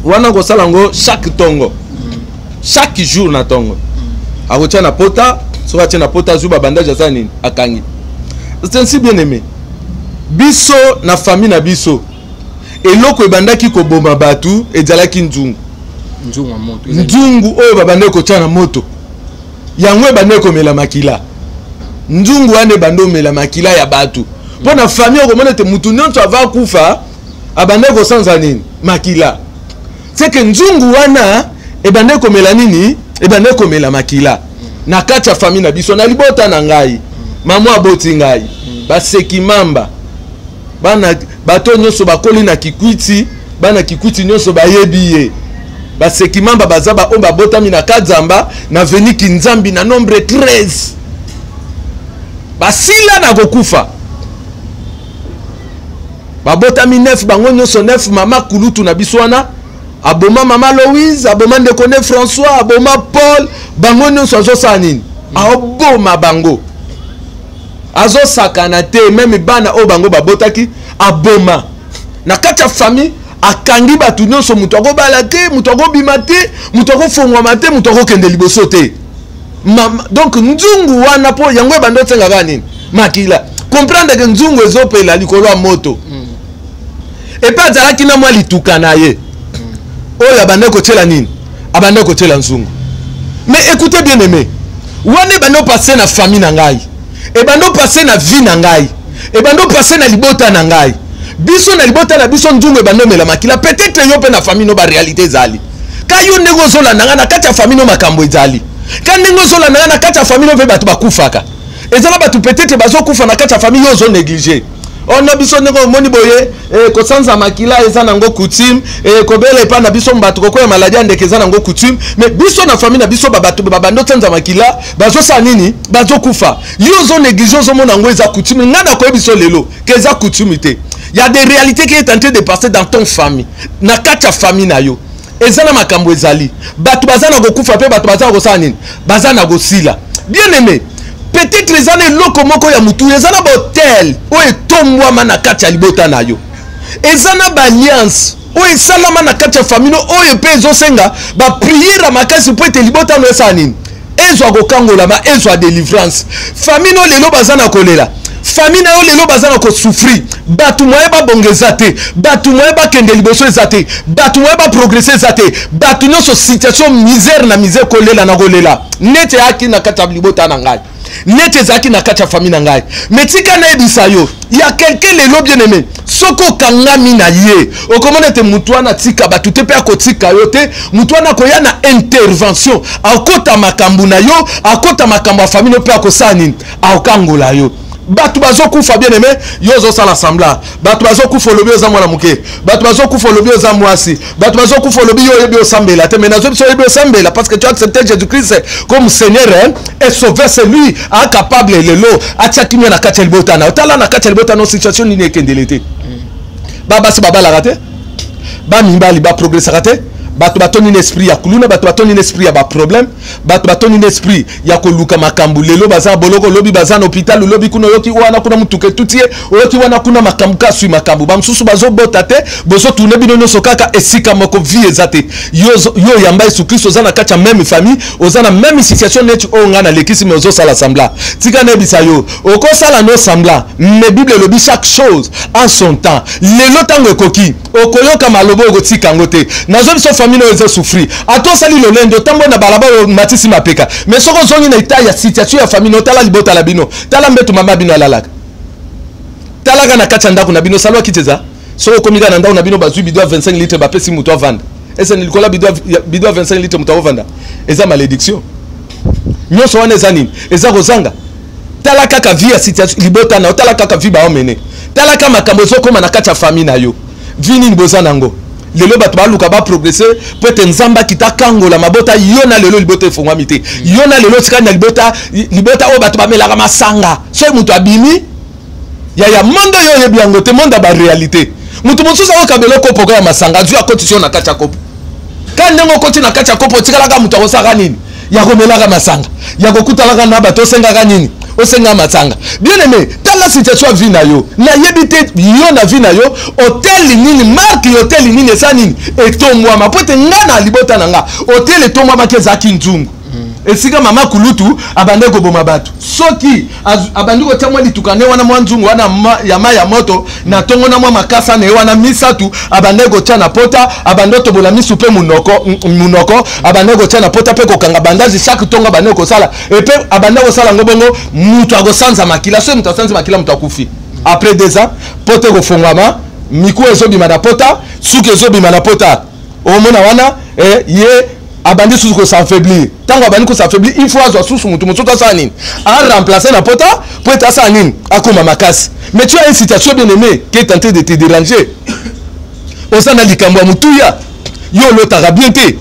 wana, kosala yango chaque ntongo, chaque jour na ntongo akotia na pota. Soki atie na pota, azwi babandage, asala nini? Akangi. C'est ainsi, bien aimé, biso na famille na biso, eloko ebandaki koboma bato ezalaki nzungu. Nzungu ya moto? Nzungu oyo babandaki kotia na moto, yango ebandaki komela makila. Nzungu wana ebandi omela makila ya bato, mpo na famille okomona ete mutu nyonso ava kufa abandaki kosanza nini? Makila. C'est que nzungu wana ebandaki komela nini? Ebandaki komela makila na kati ya famille na biso. Na libota na ngai, mama aboti ngai, baseki mamba, bana bato nyonso bakoli na Kikwiti, bana Kikwiti nyonso bayebi ye. Baseki mamba baza baoyo babotami na Kadzamba, na veni Kinzambi, na nombre 13. Basila na kokufa, babotami 9, bango nyonso 9. Mama kulutu na biso wana aboma mama Louise, aboma ndeko ne François, aboma Paul, bango nyonso. Azosala nini? Aoboma bango, azosakana te. Même bana oyo bango babotaki, aboma. Na kati ya famille akangi bato nyonso: moto akobala te, moto akobima te, moto akofongwama te, moto akokende liboso te. Mama, donc nzungu wana, mpo yango ebandi osenga kaka nini? Makila. Comprendre ke nzungu ezopela likolo ya moto. Epe azalaki na mwa lituka na ye oyo abandaki kotiela nini? Abandaki kotiela nzungu. Mais écoutez, bien aimé, Wana ebandi opase na famille na ngai, ebandi opase na vie na ngai, ebandi opase na libota na ngai. Biso na libota na biso, nzungu ebandi omela makila. Peut-être yo mpe na famille no, baréalité ezali ka yo ndenge ozolanda ngai. Na kati ya famille no, makambo ezali ka ndenge ozolanda ngai. Na kati ya famille no mpe bato bakufaka, ezala bato peut-être bazokufa na kati ya famille, yo ozonéglige. Ona biso ndenge omoni boye, kosanza makila eza nango coutume, kobela epai na biso bato, kokwea maladie ya ndeke eza nango coutume. Mais biso na famille na biso, babato babandi osanza makila, bazosala nini? Bazokufa. Yo ozonéglige, ozomona yango eza coutume. Ngai nakoyebi biso lelo ke eza coutume te. Y a des réalités qui est en train de passer dans ton famille. Na kati ya famille na yo eza na makambo ezali, bato baza na kokufa mpe bato baza na kosala nini? Baza na kosila. Bien aimé, peut-être eza na eloko moko ya motu, eza na baautel oyo etombwama na kati ya libota na yo, eza na baalliance oyo esalama na kati ya famille oyo mpe ezosenga baprière ya makasi mpo ete libota no esala nini? Ezwa kokangolama, ezwa délivrance. Famille no lelo baza na kolela, famille na yo lelo baza na kosouffrir. Bato moye babonga eza te, bato moye bakende liboso eza te, bato moye baprogresse eza te. Bato nyonso situation misère na misère, kolela na kolela, neti eyaki na kati ya libota na ngai, neti ezalaki na kati ya famille na ngai. Mais tika nayebisa yo, ya quelqu'un lelo, bien aimé, soki okangami na ye, okomona ete motu wana atika bato te mpe akotika yo te. Motu wana akoya na intervention, akota makambo na yo, akota makambo ya famille mpe akosala nini? Akokangola yo. Bato bazokufa, bien aimé, yo ozosala semblant. Bato bazokufa, olobi oza mwana moke. Bato bazokufa, olobi oza mwasi. Bato bazokufa, olobi yo oyebi osambela te. Mais nazobi biso oyebi osambela parce que tu as accepté Jésus Christ comme Seigneur, hein, et sauveur. C'est lui acapable lelo atia kimia na kati ya libota na yo. Tala na kati ya libota na situation nini ekendele te. Babasi babalaka te, bamibali baprogressaka te, bato batondi na esprit ya kuluna, bato batondi na esprit ya baproblème, bato batondi na esprit ya koluka makambo. Lelo baza boloko, lobi baza na hôpital, lobi kuna oyoki wana kuna mutuka etuti ye, oyoki wana kuna makambo kaswi makambo. Bamosusu bazobota te, bozotourne bino nyonso kaka esika moko, vie eza te. Yo oyamba Yesu Kristo, oza na kati ya même famille, oza na même situation neti oyo ngai nalekisi, mais ozosala semblant. Tika nayebisa yo, okosala no semblant, mais Bible elobi chaque chose en son temps. Lelo ntango ekoki, okoyoka maloba, okotika yango te. Nazo biso famille oyo ezosouffrir, ata osali lolendo, otambo na balabala, omatisi mapeka, mais soki ozongi na état ya situation ya famille, otala libota na bino, tala mbeto mama bino alalaka, talaka na kati ya ndako na bino, salwa kiti eza. Soki okomi kaka na ndako na bino, bazwi bidon ya 25 litre, bapesi moto avanda eseni likolo ya bidon ya 25 litre, moto akovanda, eza malédiction. Nyonso wana eza nini? Eza kozanga. Tala kaka vie ya situation libota na yo, tala kaka vie baomene, talaka makambo ezokóma na kati ya famille na yo. Vie nini boza nango lelo? Bato baluka baprogresse po ete Nzambe akita kangola mabota. Yo na lelo libota efongwami te. Yo na lelo otikali na libota, libota oyo bato bamelaka masanga. Soki moto abimi, yaya, monde oyo oyebi yango te, monde ya baréalité. Moto mosusu akokabela kopo ya masanga, azwi, akotisi yo na kati ya kopo. Ka ndenge okoti na kati ya kopo, otikalaka moto akosalaka nini? Ya komelaka masanga, ya kokutalaka na bato, osengaka nini? Osenga masanga. Bien aimé, tala situation ya vie na yo. Nayebi te yo na vie na yo, autel nini, marque autel nini eza nini etombwama. Po ete nga na libota na nga, autel etombwamaki ezalaki nzungu, esika mama kulutu abandi koboma bato. Soki abandi kotia mwa lituka ne wana, mwa nzungu wana ya mai ya moto na ntongo, na mwa makasa na ye wana misatu, abandi kotia na pota, abandi otobola misu mpe munoko, abandi kotia na pota mpe kokanga bandage. Chaque ntongo abandi kosala, epe abandi kosala yango bongo, mutu akosanza makila. Soki mutu asanzi makila, mutu akufi. Après 2 ans, pota ekofongwama, miku ezobima na pota, suki ezobima na pota. Omona wana, ye abandi susu kos'affaiblir. Ntango abandi kos'affaiblir, il faut azwa susu motu mosusu asala nini? Aremplace na pota po ete asala nini? Akoma makasi. Mais tu as une situation, bien aimé, qui est en train de te déranger. Oza na likambo ya motuya, yo olotaka bien te.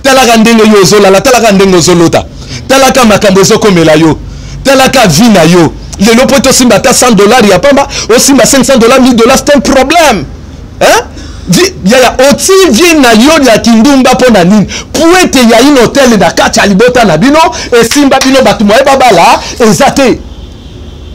Talaka ndenge yo ozolala, talaka ndenge ozolota, talaka makambo ezokomela yo, talaka vie na yo lelo. Mpo ete osimba ata 100 $ ya pamba, osimba 500 $, 1000 $, c'est un problème, hein? Yaya, oti vie na yo ya kindumba mpo na nini? Po ete ya une autel na kati ya libota na bino esimba bino. Bato moye babala eza te,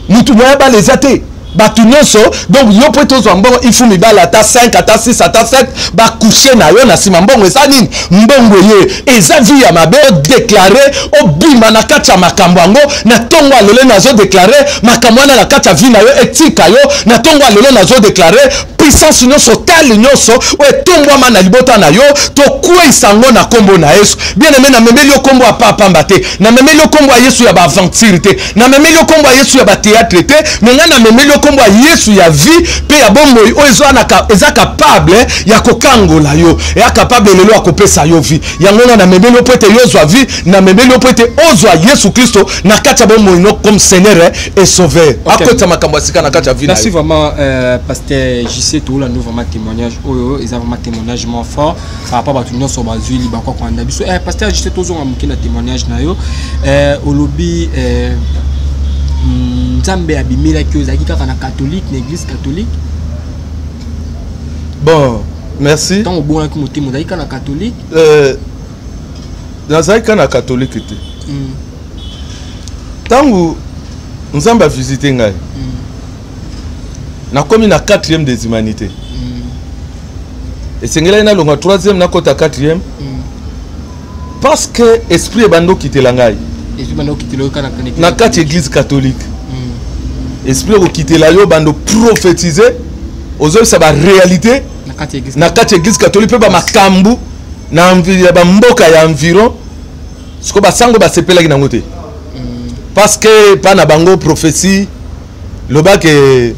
mutu moye abala eza te. Bato nyonso, donc yo mpo ete ozwa mbongo, il faut mibali ata 5, ata 6, ata 7 bakushe na yo na nsima. Mbongo eza nini? Mbongo ye eza vie ya mabe. Odeklare, obima na kati ya makambo yango na ntongo ya lelo. Nazodeklare makambo wana na kati ya vie na yo, etika yo na ntongo ya lelo. Nazodeklare puissance nyonso, tale nyonso oyo etombwama na libota na yo, tokweyisa yango na nkombo na Yesu. Bien aimé, namemeli yo nkombo ya pamba te, namemeli yo nkombo ya Yesu ya baaventure te, namemeli yo nkombo ya Yesu ya bateatre te, me ngai namemeli yo nkombo ya Yesu ya vie mpe ya bomoi, oyo eza capable ya kokangola yo, eya capable lelo ya kopesa yo vie. Yango nga namemeli yo mpo ete yo ozwa vie, namemeli yo mpo ete ozwa Yesu Kristo na kati ya bomoi no comme Seigneur et Sauveur. Akotisa makambo ya sika na kati ya vie na Merci yo. vraiment, pasteur JC. Toolanda vraiment témoignage oyo, eza vraiment témoignage moko fort par rapport bato nyonso bazwi libakwa kolanda biso. Pasteur JC, tozonga moke na témoignage na yo. Olobi Nzambe abimelaki yo, ozalaki kaka na catholique, na église catholique. Bon, merci. Ntango obongaki motema, ozalaki kaka na catholique? Nazalaki kaka na catholique te. Ntango Nzambe avisite ngai, nakomi na 4e des humanités. Esengelaki nalonga 3e, nakɔta 4e, parce que esprit ebandi okitela ngai. Ezwi banda okitela oyo kaka na kati ya église catholique. Esprit ekokitela yo, bando prophétise, ozoyebisa baréalité na kati ya église. Na kati ya église catholique, mpe bamakambo na ya bamboka ya environ. Siko basango basepelaki nango te, parce que mpa na bango prophétie lobake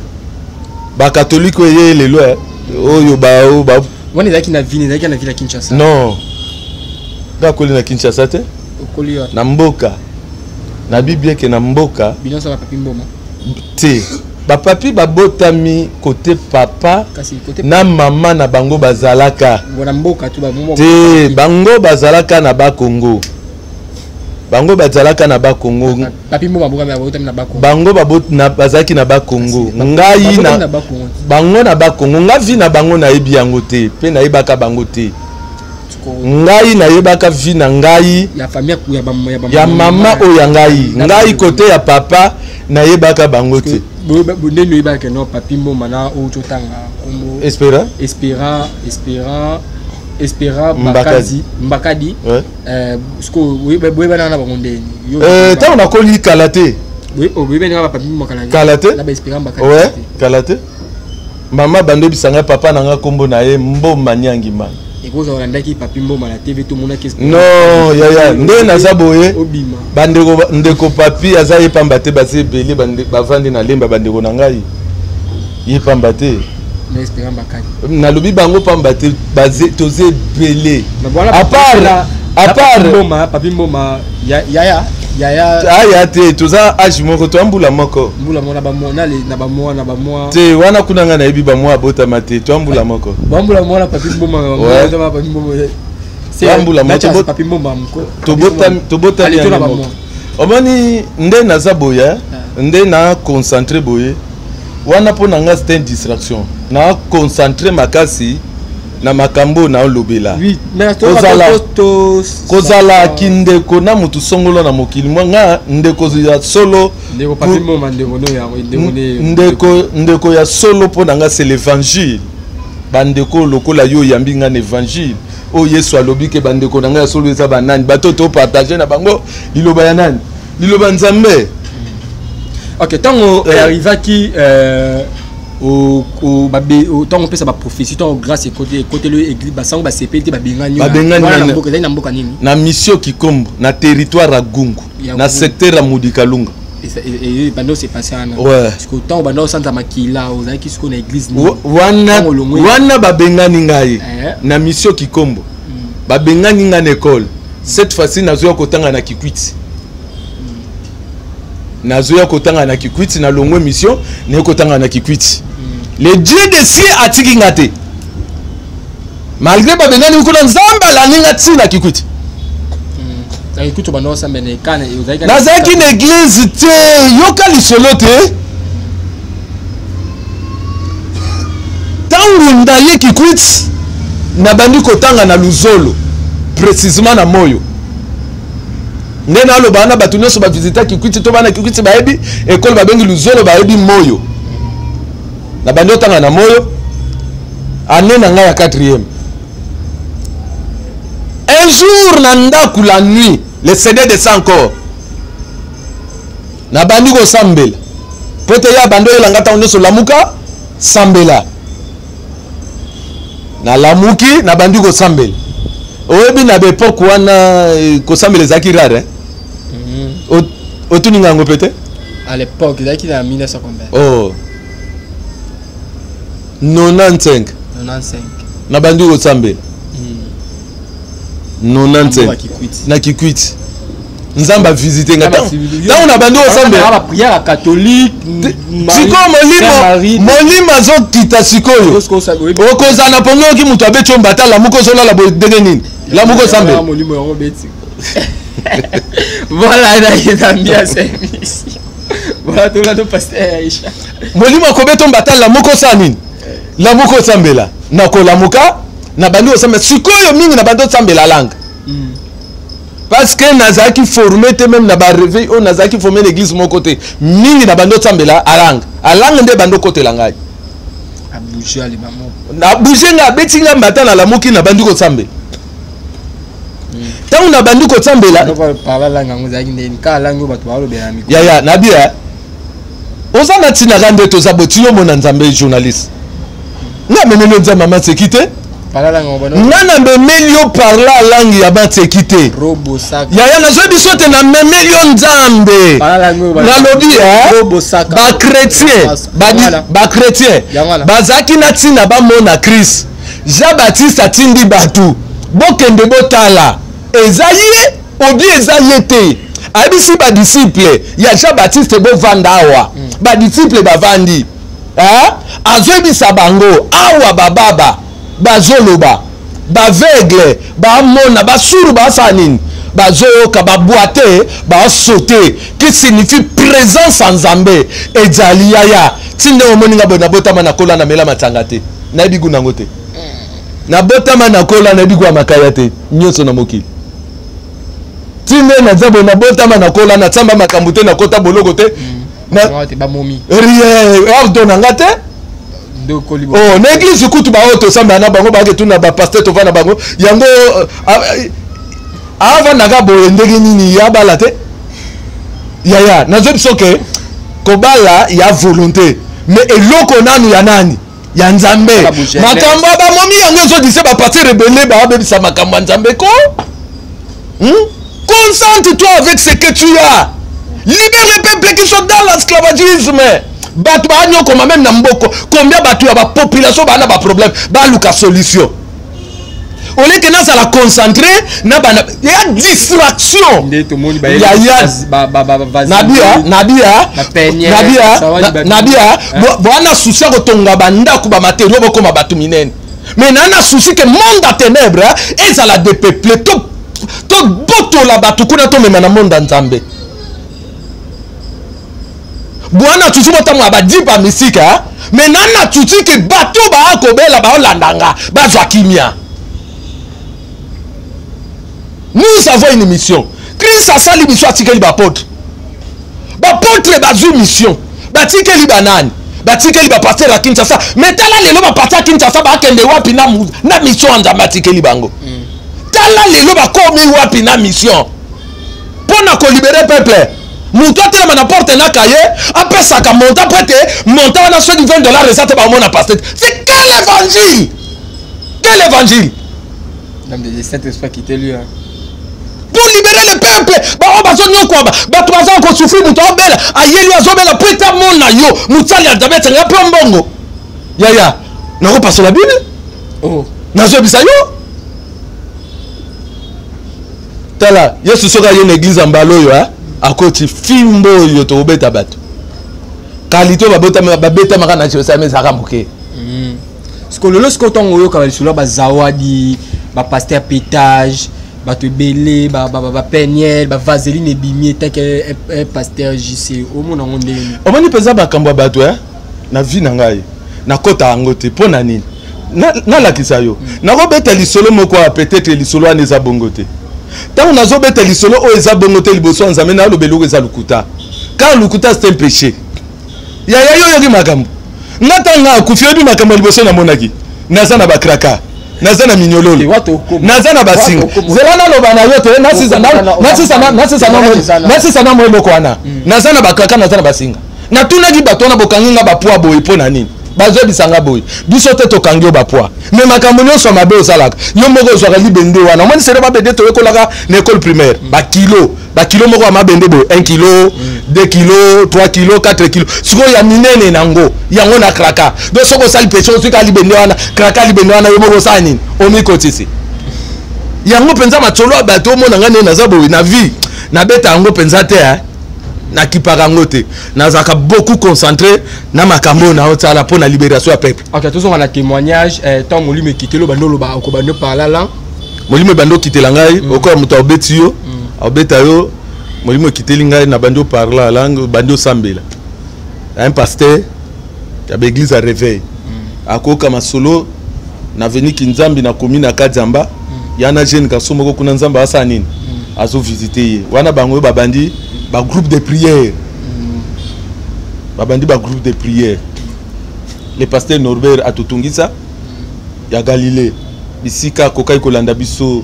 bakatholike oyo eye lelo, oyo ba Wana ezalaki na ville, ezalaki na ville ya Kinshasa? Non, nga akoli na Kinshasa te. Okoli wapi? Na mboka, nabi bien ke na mboka. Bino nyonso bapapi Mboma? Te, bapapi babotami kote papa Kasi kote na mama na bango bazalaka na mboka to babomba? Te, bango bazalaka na Bakongo, bango bazalaka na Bakongo. Papi Mboma abokami, abotami na Bakongo? Bango bazalaki na Bakongo. Ngai Babotami na na Bakongo. Bango na Bakongo. Nga vie na bango nayebi yango te, mpe nayebaka bango te. Ngai nayebaka vie na ngai. Ya famille ya Ya mama oyo ya ngai. Ngai kote ya papa nayebaka bango te. Ndeni oyebaka no Papi Mboma na oyo totanga kombo? Espera. Espera, Espera, Espera. Mbakadi. Mbakadi, Mbakadi. Ouais. Siko boyebana na bango ndeni? Ntango nakoli kala te. Boyebani kaka Papi Mboma kala? Kala te. Na baespera Mbakadi? Ouais, kala te. Mama bando oyebisa ngai papa na ngai, nkombo na ye Mboma Niangima. Ekozala olandaki Papi Mboma na TV, tomonaki. Non yaya, nde naza boye. Obima. Bandeko, ndeko Papi aza ye pamba te, baza ebele, bavandi na Lemba, bandeko na ngai, ye pamba te. Na Espera Mbakadi? Nalobi bango pamba te, toza ebele. À part Mboma, Papi Mboma, yaya, yaya? Aya te, toza age moko, toa mbula moko. Mbula moko na bamwa, na bamwa, na bamwa? Te, wana kuna ngai nayebi bamwa abotama te, toa mbula moko. Bambula mwana Papi Mboma? Ouais. Papi Mboma. Bambula moko. Papi Mboma. Tobotami Alito na yango bamwa. moko. Omoni nde naza boye, nde na concentré boye wana, mpo na nga c'est une distraction. Na concentré makasi na makambo oyo naolobela. Oui, mais Kozala kindeko na motu songolo na mokili, mwa nga ndeko ya solo. Ndeko Papi Mboma, ndeko no yango, ndeko ne. Ndeko ya solo mpo na nga c'est l'évangile. Bandeko lokola yo oyambi nga na évangile oyo Yesu alobi ke bandeko na ngai ya solo eza banani? Bato topartage na bango liloba ya nani? Liloba Nzambe. Ok, ntango arrivaki, ntango opesa baprophétie, ntango grâce ekoteli église, basango basepeli te, babengani yo. Babengani. Wana na mboka ezali na mboka nini? Na mission Kikombo, na territoire ya Gungu. Ya Na Gungu. secteur ya Mudikalunga. Banda ose passe wana? Ouais. Parce que ntango banda osanza makila, ozalaki sikoyo na église nini? Wana Ntango olongwe? Wana babengani ngai na mission Kikombo, babengani ngai na école. Cette fois-ci nazoya kotanga na Kikwiti, nazoya kotanga na Kikwiti. Nalongwe mission, naye kotanga na Kikwiti. Le Dieu de ciel atiki nga te, malgré babengani kuna, Nzambe alandi nga ntina na Kikwiti. Na Kikwiti banda osambela na ekana, ozalaki? Nazalaki na église te, yoka lisolo te. Ntango naye Kikwiti, nabandi kotanga na Luzolo, précisement na Moyo. Nde naloba wana, bato nyonso bavisita Kikwiti to bana Kikwiti bayebi ekole babengi Luzolo, bayebi Moyo. Nabandi otanga na moyo année na ngai ya 4e. Un jour na ndako la nuit, le Seigneur descend encore. Nabandi kosambela po ete ye abandi oyela nga ntango nyonso lamuka sambela. Nalamuki, nabandi kosambela. Oyebi na baepoke wana eh, kosambela ezalaki rare eh? Otuni nga yango mpe te. À l'époque ezalaki na 1900 combien? Oh, 95. 95. Nabandi kosambela 95 na Kikwiti. Nzambe avisite nga ntango nabandi kosambela. Prière catholique. Sikoyo molimo, molimo azokita. Sikoyo okozala na pongi, oyoki moto abeti yo mbata, lamuka, ozolala boye ndenge nini? Lamuka, osambela. Molimo yango beti. Voilà, na ambiance émission. Voilà, tolanda pasteur Aisha. Molimo akobeta mbata, lamuka, osala nini? Lamuka, osambela. Nakolamuka, nabandi kosambela. Sikoyo mingi nabandi osambela langue, parce que nazalaki formé te. Même na baréveil oyo nazalaki formé na église moko te. Mingi nabandi osambela alangue alangue nde bandi okotela ngai. Abouge aleba moko. Nabouge nga, abeti nga mbata, nalamuki, nabandi kosambela. Ntango nabandi kosambela, parla langue yango ezalaki ndeni? Kaka langue oyo bato balobela na micro? Yaya, nabi e oza na ntina ka nde toza boti yo mona Nzambe. Journaliste, nga memeli yo Nzambe amaseki te. Parla langue yango bano. Nga na memeli yo parla langue ya maseki te. Robosaka. Yaya, nazwi biso te, namemeli yo Nzambe. Parla langue oyo Nalobi e Robosaka. Bachrétien, Yango bachrétien Yango wana. bazalaki na ntina bamona Christ. Jean Baptiste atindi bato, bokende botala eza ye obi eza ye te. Ayebisi badisciple ya Jean Baptiste, bovanda awa. Badisciple bavandi. Eh? Azoyebisa bango awa, bababa bazoloba, baaveugle bamona, basourd basala nini, bazoyoka, baboiteux basaute, qui signifie présence ya Nzambe ezali. Yaya, ti ndenge omoni nga boye, nabotama, nakola, namela matanga te, nayebi gu nango te. Nabotama, nakola, nayebi gu ya makaya te. Nyonso na mokili, ti nde naza boye, nabotama, nakola, nasamba makambo te, nakota boloko te. Yango te, bamomi. Rien, ordre na nga te. Nde okoli. Oh, na église kutu baoyo tosambela na bango bayake tuna bapasteur, tova na bango yango avandaka boye ndenge nini ya bala te. Yaya, nazoyebi biso ke kobala ya volonté, mais eloko nanu ya nani? Ya Nzambe. Kaka bojeunesse. Makambo ya bamomi yango ezodise baparti rebelle, baabebisa makambo ya Nzambe ko. Concentre-toi avec ce que tu as. Libère les peuples qui sont dans l'esclavagisme. Bato baanyokoma même na mboko. Combien bato ya bapopulation baa na baproblème, baluka solution. Oleke nazala concentré na bana ya distraction. Nde tomoni. Ya, ya. Nabia, nabia. Bapenye, nabia. sawadi Nabia. Bwana souci ya kotonga bandako, bamatériau, bokoma bato minene, mais naa na souci ke monde ya ténèbre ezala dépeuplé, to tobotola bato kuna, tomema na monde ya Nzambe. Bwana tuti botambola badipa misika, mais naa na tuti ke bato baa kobela, baolandanga, bazwa kimia. Nous avons une mission. Christ asali biso, atikeli baapôtre. Baapôtre bazwi mission, batikeli banani? Batikeli bapasteur ya Kinshasa. Mais tala lelo, bapasteur ya Kinshasa bakende wapi na mission ya Nzambe atikeli bango? Tala lelo bakomi wapi na mission mpo na kolibérer peuple? Moto atelema na porte na kaye, apesaka montant po ete montant wana soki 20 $ eza te, bamona pasteur. C'est quel évangile? Quel évangile? Le Saint-Esprit a quitté lui, hein. Pour libérer le peuple, bango bazonyokwama, bato baza kosouffrir, moto abela, ayeli, azobela po ete amona yo mosali ya Nzambe, esenga mpe mbongo. Yaya, nakopasola Bible. Oh. Nazoyebisa yo, tala, Yesu soki aye na église ya mbala oyo, akoti fimbo oyo tokobeta bato kalite oyo babetamaka na Jerusalem ezalaka moke. Sikoyo lelo, sikoyo ntango oyoka lisolo ya bazawadi, bapasteur pétage, bato ebele, bapeniel, bavaseline ebimi etake un pasteur JC, omona yango ndenge? Omoni mpenza makambo ya bato na vie na ngai, nakɔta yango te. Mpo na nini? Nalakisa yo, nakobeta lisolo moko ya peut-être lisolo wana eza bongo te. Ntango nazobeta lisolo oyo eza bongo te liboso ya Nzambe, naloba eloko eza lokuta, car lokuta, c'est un péché. Yaya, yo oyoki makambo. Nga ntango akufi, oyebi makambo ya liboso namonaki, naza na bakraka, naza na minyololo, naza na basinga. Zela naloba na yo te, nasisa na mwa eloko wana. Naza na bakraka, naza na basinga. Natunaki bato wana: bokangi nga bapwa boye mpo na nini? Bazoyebisa nga boye: biso te tokangi yo bapwa, mais makambo nyonso ya mabe osalaka, yo moko ozwaka libende wana. Omoni sere mabende toyekolaka na école primaire, bakilo, bakilo moko ya mabende boye, 1 kilo, 2 kilo, 3 kilo, 4 kilo. Sikoyo ya minene nango yango na kraka. Donc soki osali péché, ozwi kaka libende wana, kraka libende wana, yo moko osala nini? Omikotisi yango mpenza. Matsolo ya bato, omona nga nde naza boye na vie, nabeta yango mpenza te, nakipaka yango te. Nazalaka beaucoup concentré na makambo oyo naosala mpo na libération ya peuple. Ok, tozonga na témoignage. Ntango molimo ekiteli, obandi oloba, okobandi oparler langue. Molimo ebandi okitela ngai, okoya moto aobeti yo, aobeta yo. Molimo ekiteli ngai, nabandi oparler langue, bandi osambela. Un pasteur ya baéglise ya réveil akoyoka masolo na veniki Nzambe nakomi na Kadiamba ya na jeune garçon moko kuna. Nzambe asala nini? Azovisite ye wana. Bango oyo babandi bagroupe de prière, babandi bagroupe de prière. Le pasteur Norbert atotungisa ya Galilée, bisika akokaki kolanda biso,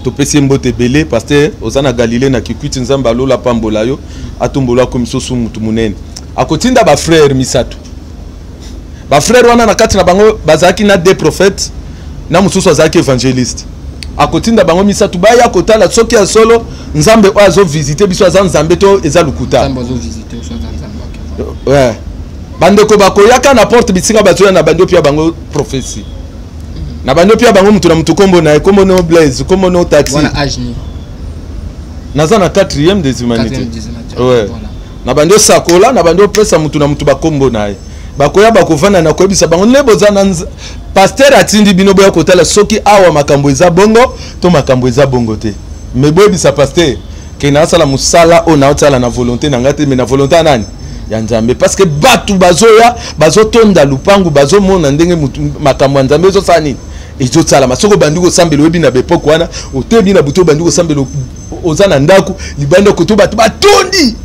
topesi ye mbote ebele. Pasteur, oza na Galilée na Kikwiti, Nzambe alola apambola yo, atombola, akomi sosu mutu monene. Akotinda bafrère misato. Bafrère wana, na kati na bango bazalaki na deux prophètes, na mosusu azalaki évangéliste. Akotinda bango misato baya kotala soki ya solo Nzambe oyo azovisite biso aza Nzambe to eza lokuta. Ouais. Bandeko bakoyaka na porte bisika bazoya na bandi opia bango prophétie, na bandi opia bango mutu na mutu kombo na ye: kombo no Blaise, kombo no taxi. Naza na quatrième des humanités, ouais. Na bandi osakola, na bandi opesa mutu na mutu bakombo na ye. Bakoya, bakovanda, na koyebisa bango nde boza na pasteur atindi bino boya kotala soki awa makambo eza bongo to makambo eza bongo te. Mais boyebisa pasteur ke naasala mosala oyo naosala na volonté na ngai te, mais na volonté ya nani? Ya Nzambe. Parce que bato bazoya, bazotonda lupangu, bazomona ndenge makambo ya Nzambe ezosala nini, ezosalama. Soki obandi kosambela, oyebi na bepoke wana, otebi na butu, obandi kosambela, oza na ndako libanda koto, bato batondi.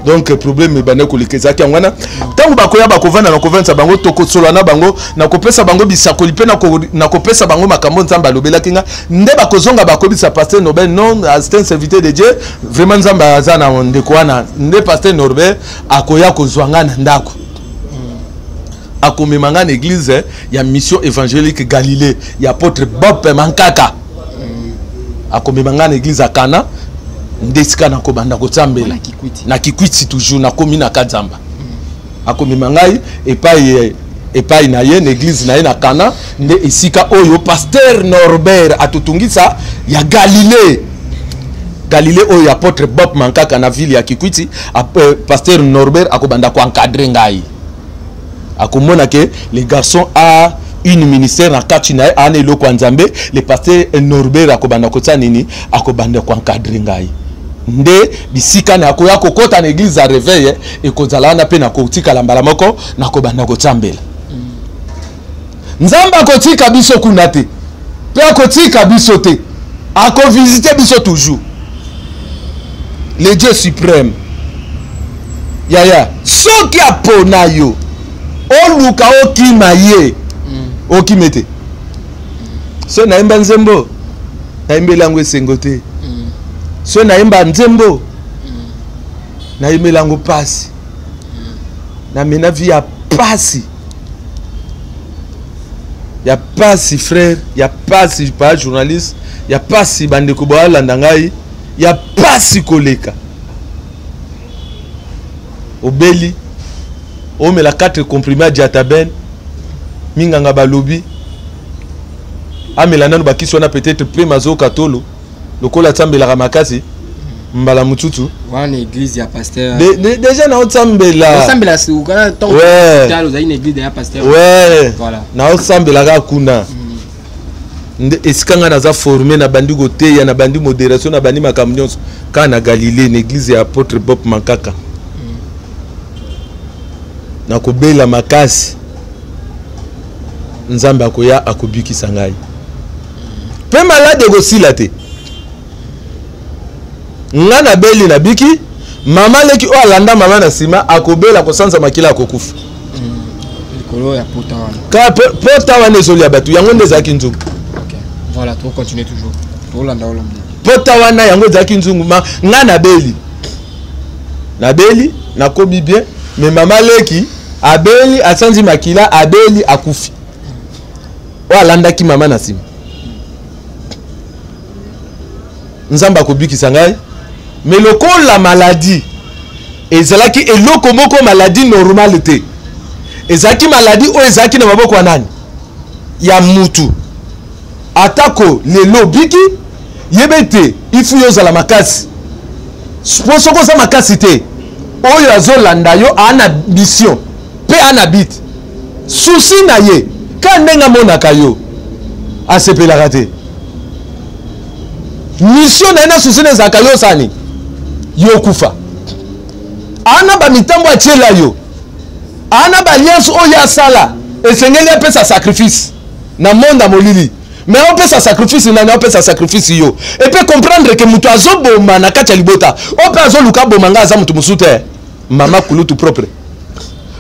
Donc problème ebanda koleka ezalaki yango wana. Ntango bakoya, bakovanda, na kovandisa bango, tokosolola na bango, na kopesa bango bisakoli mpe na kopesa bango makambo Nzambe alobelaki nga. Nde bakozonga, bakoyebisa pasteur Norbert: non, c'est un serviteur de Dieu, vraiment Nzambe aza na ndeko wana. Nde pasteur Norbert akoya kozwa nga na ndako, akomema nga na église ya Mission évangélique Galilée ya apôtre Bob Mankaka. Akomema nga na église ya Kana, nde esika nakobanda kosambela na Kikwiti. Toujours nakomi na Kadzamba, akomema ngai epai na ye, na église na ye na Kana, nde esika oyo pasteur Norbert atotungisa ya Galilée, Galilée oyo apôtre Bob Mankaka na ville ya Kikwiti. Pasteur Norbert akobanda koencadrer ngai, akomona ke le garçon a une ministère na kati na ye, ana eloko ya Nzambe. Le pasteur Norbert akobanda kotia nini? Akobanda koencadrer ngai. Nde bisika na akoya kokɔta na église ya réveil ekozala wana, mpe nakotikala mbala moko, nakobanda kotiambela. Nzambe akotika biso kuna te, mpe akotika biso te, akovisite biso toujours, le Dieu suprême. Yaya, soki apona yo, oluka okima ye, okime te. So nayemba nzembo, nayembeli yango esengo te. So nayemba nzembo, nayembeli yango pasi. Namena vie ya pasi, ya pasi frère, ya pasi pa journaliste, ya pasi bandeko boalanda ngai, ya pasi koleka. Obeli, omela 4 comprimé ya Diataben. Minganga balobi amela nano bakisi wana, peut-être mpe mazoka tolo lokola atambelaka makasi mbala mosusu. Wana église ya pasteur? Déjà naotambela. Osambela sukana ntongo? Ouais. Ozali na église ya pasteur? Ouais. Voilà. Naosambela kaka kuna, nde esika ngai naza formé, nabandi koteya, nabandi modération, nabandi makambo nyonso kaka na Galilée, na église ya apôtre Bob Mankaka. Nakobela makasi, Nzambe akoya, akobikisa ngai, mpe maladi ekosila te. Nga nabeli, nabiki. Mama leki oyo alanda mama na nsima akobela, kosanza makila, akokufa. Likolo ya pota wana. Ka pota wana ezolia bato, yango nde ezalaki nzungu. Ok, voilà, to continuer toujours. Tolanda olombi. Pota wana yango ezalaki nzungu. Ma nga nabeli, nabeli, nakomi bien, mais mama leki abeli, asanzi makila, abeli, akufi. Oyo alandaki mama na nsima, Nzambe akobikisa ngai, mais lokola maladie ezalaki eloko moko, maladie normale te, ezalaki maladie oyo ezalaki na maboko ya nani? Ya mutu. Atako lelo obiki, yeba ete ifu yo ozala makasi, mpo soki oza makasi te, oyo azolanda yo aa na mission mpe aa na bit susi na ye. Ka ndenge amonaka yo, asepelaka te. Mission na ye na susi na ezalaka yo osani yo okufa. Ana bamitambo atiela yo, ana baalliance oyo asala, esengeli apesa sacrifice na monde ya molili. Mais opesa sacrifice nani? Opesa sacrifice yo. Epe comprendre ke moto azoboma na kati ya libota oyo mpe azoluka aboma ngai aza moto mosusu te, mama kulutu propre.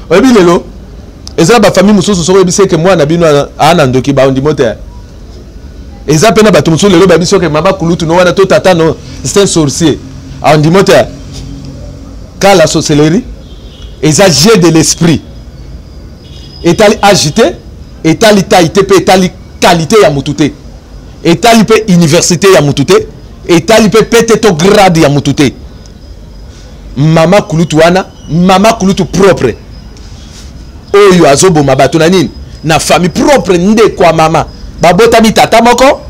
Oyebi, lelo eza na bafamille mosusu, soki oyebisi eke mwana bino aa na ndoki, bandimo te. Eza mpe na bato mosusu lelo bayebi soki mama kulutu no wana to tata no, c'est un sorcier, andimo te. Ka la sorcellerie eza jeu de l'esprit. Etali age te, etali taille te, mpe etali qualité ya mutu te, etali mpe université ya mutu te, etali mpe pete to grade ya mutu te. Mama kulutu wana, mama kulutu propre oyo azoboma bato na nini na famille propre, ndeko ya mama, babotami tata moko,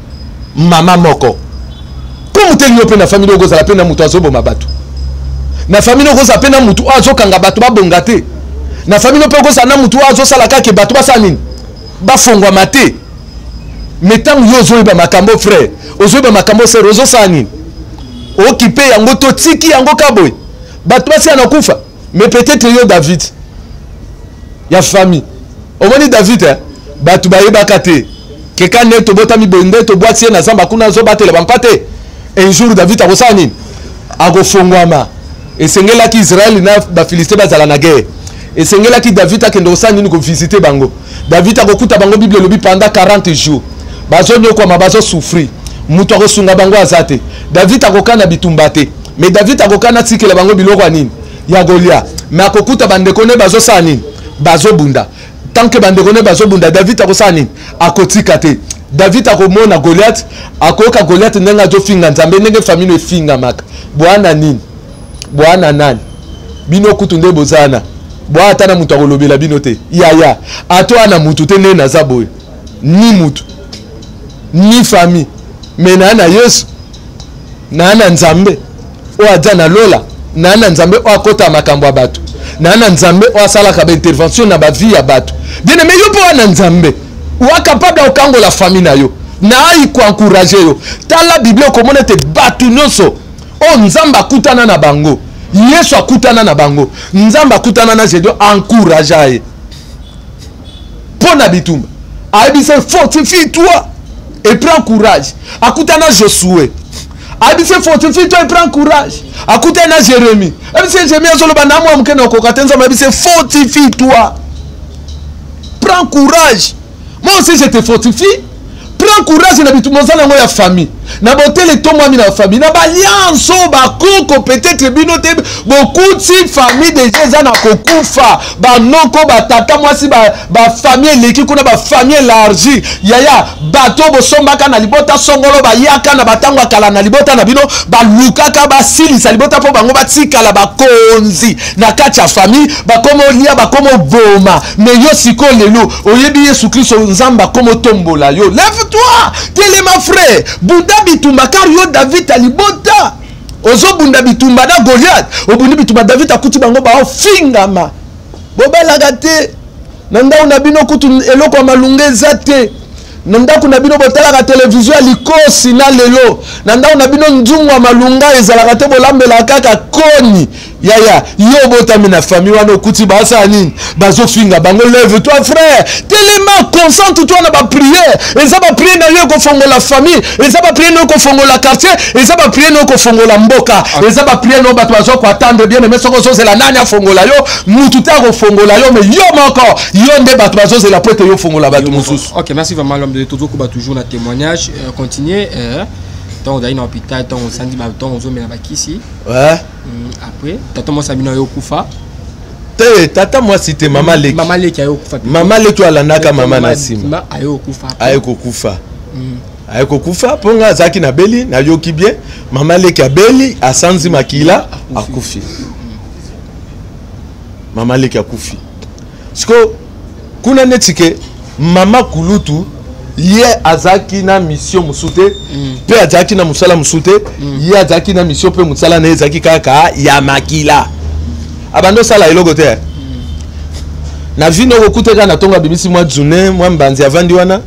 mama moko. Komu te, yo mpe na famille okozala mpe na moto azoboma bato na famille, okozala mpe na motu oyo azokanga bato babonga te na famille, mpe okozala na motu oyo azosala kaka bato basala nini, bafongwama te. Me ntango yo ozoyeba makambo, frère, ozoyeba makambo, sœur, ozosala nini? Okipe yango, totiki yango ka boye, bato basala na kufa. Mais peut-être yo David ya famille, omoni David, eh? Bato bayebaka te keka nde tobotami boye, nde tobwati ye na zamba kuna, azobatela bampate. Un jour David akosala nini? Akofongwama. Esengelaki Israele na Bafilistin bazala na guerre. Esengelaki David akende kosala nini? Kovisite bango. David akokuta bango, Bible elobi, pendant 40 jours bazonyokwama, bazosouffrir, moto akosunga bango aza te. David akokana bitumba te, mais David akokana atikela bango biloko ya nini? Ya kolia. Mais akokuta bandeko ne bazosala nini? Bazobunda. Tant que bandeko ne bazobunda, David akosala nini? Akotika te. David akomona Goliath, akoyoka Goliath ndenge azofinga Nzambe, ndenge famille efingamaka. Bwana nini? Bwana nani? Bino kutu nde bozana bwa ata na moto akolobela bino te. Yaya, ato ana motu te, nde naza boye, ni motu ni famille, me naa na Yesu, naa na Nzambe oyo aza na lola, naa na Nzambe oyo akota makambo ya bato, naa na Nzambe oyo asalaka baintervention na bavie ya bato. Bien aimé, yo mpo wana Nzambe oa capable ya kokangola famille na yo, naai koencourage yo. Tala Biblia, okomona ete bato nyonso oyo Nzambe akutana na bango, Yesu akutana na bango, Nzambe akutana na Gedeon, encourage ye mpo na bitumba, ayebisa: "Fortifie toi et prends courage." Akutana Josue, ayebisi: "Fortifie toi et prends courage." Akutani na Jérémie, ayebisi Jérémie, azoloba na mwa moke na okoka te. Nzambe ayebisi: "Fortifie toi, prends courage, moi aussi je te fortifie." Prends courage na bitumba oza nango ya famille, na botele etombwami na famille, na baalliance oyo bakoko. Peut-être bino te, bokuti famille deja eza na kokufa, banoko, batata mwasi, bafamille eleki kuna, bafamille élargie. Yaya, bato bosombaka na libota songolo, bayaka na batango ya kala na libota na bino, balukaka basilisa libota mpo bango batikala bakonzi na kati ya famille, bakoma olia, bakoma oboma. Me yo sikoyo lelo oyebi Yesu Kristo, Nzambe akoma otombola yo. Lève toi, telema frère, bunda bitumba, car yo David ya libota ozobunda bitumba na Goliath. Obundi bitumba, David akuti bango baofingama: "Bobalaka te na ndako na bino, kutu eloko ya malunga eza te na ndako na bino, botalaka televizio ya likosi na lelo na ndako na bino, nzungu ya malunga ezalaka te, bolambelaka kaka koni." Yaya, yo obotami na famille wana, okuti basala nini? Bazofinga bango. Lève toi frère, telema, concentre toi na baprière. Eza baprière na yo ekofongola famille, eza baprière na yo ekofongola quartier, eza baprière na yo ekofongola mboka, eza baprière na yo bato baza koattendre. Bien aimé, soki ozozela nani afongola yo, mutu te akofongola yo, mais yo moko, yo nde bato bazozela po ete yo fongola bato mosusu. Ok, merci vraiment, l'homme de tozokoba toujours na témoignage. Continuer. Ntango ozali na hôpital, ntango osandi, ntango ozomela bakisi, après tata mwasi abino ayo okufa? Te, tata mwasi te, mama leki. Mama leki ayo okufa. Mama leki oyo alandaka mama na nsima. Ayo okufa. Aye kokufa. Aye kokufa mpo ngai azalaki na beli, nayoki bien, mama leki abeli, asanzi makila, akufi. Mama leki akufi. Siko kuna neti ke mama kulutu, ye azalaki na mission mosusu te, mpe azalaki na mosala mosusu te. Ye azalaki na mission mpe mosala na ye ezalaki kaka ya makila. Abandi osala eloko te na vie. Noko okuta kaka na ntongo, abimisi mwa june, mwa mbanzi, avandi wana,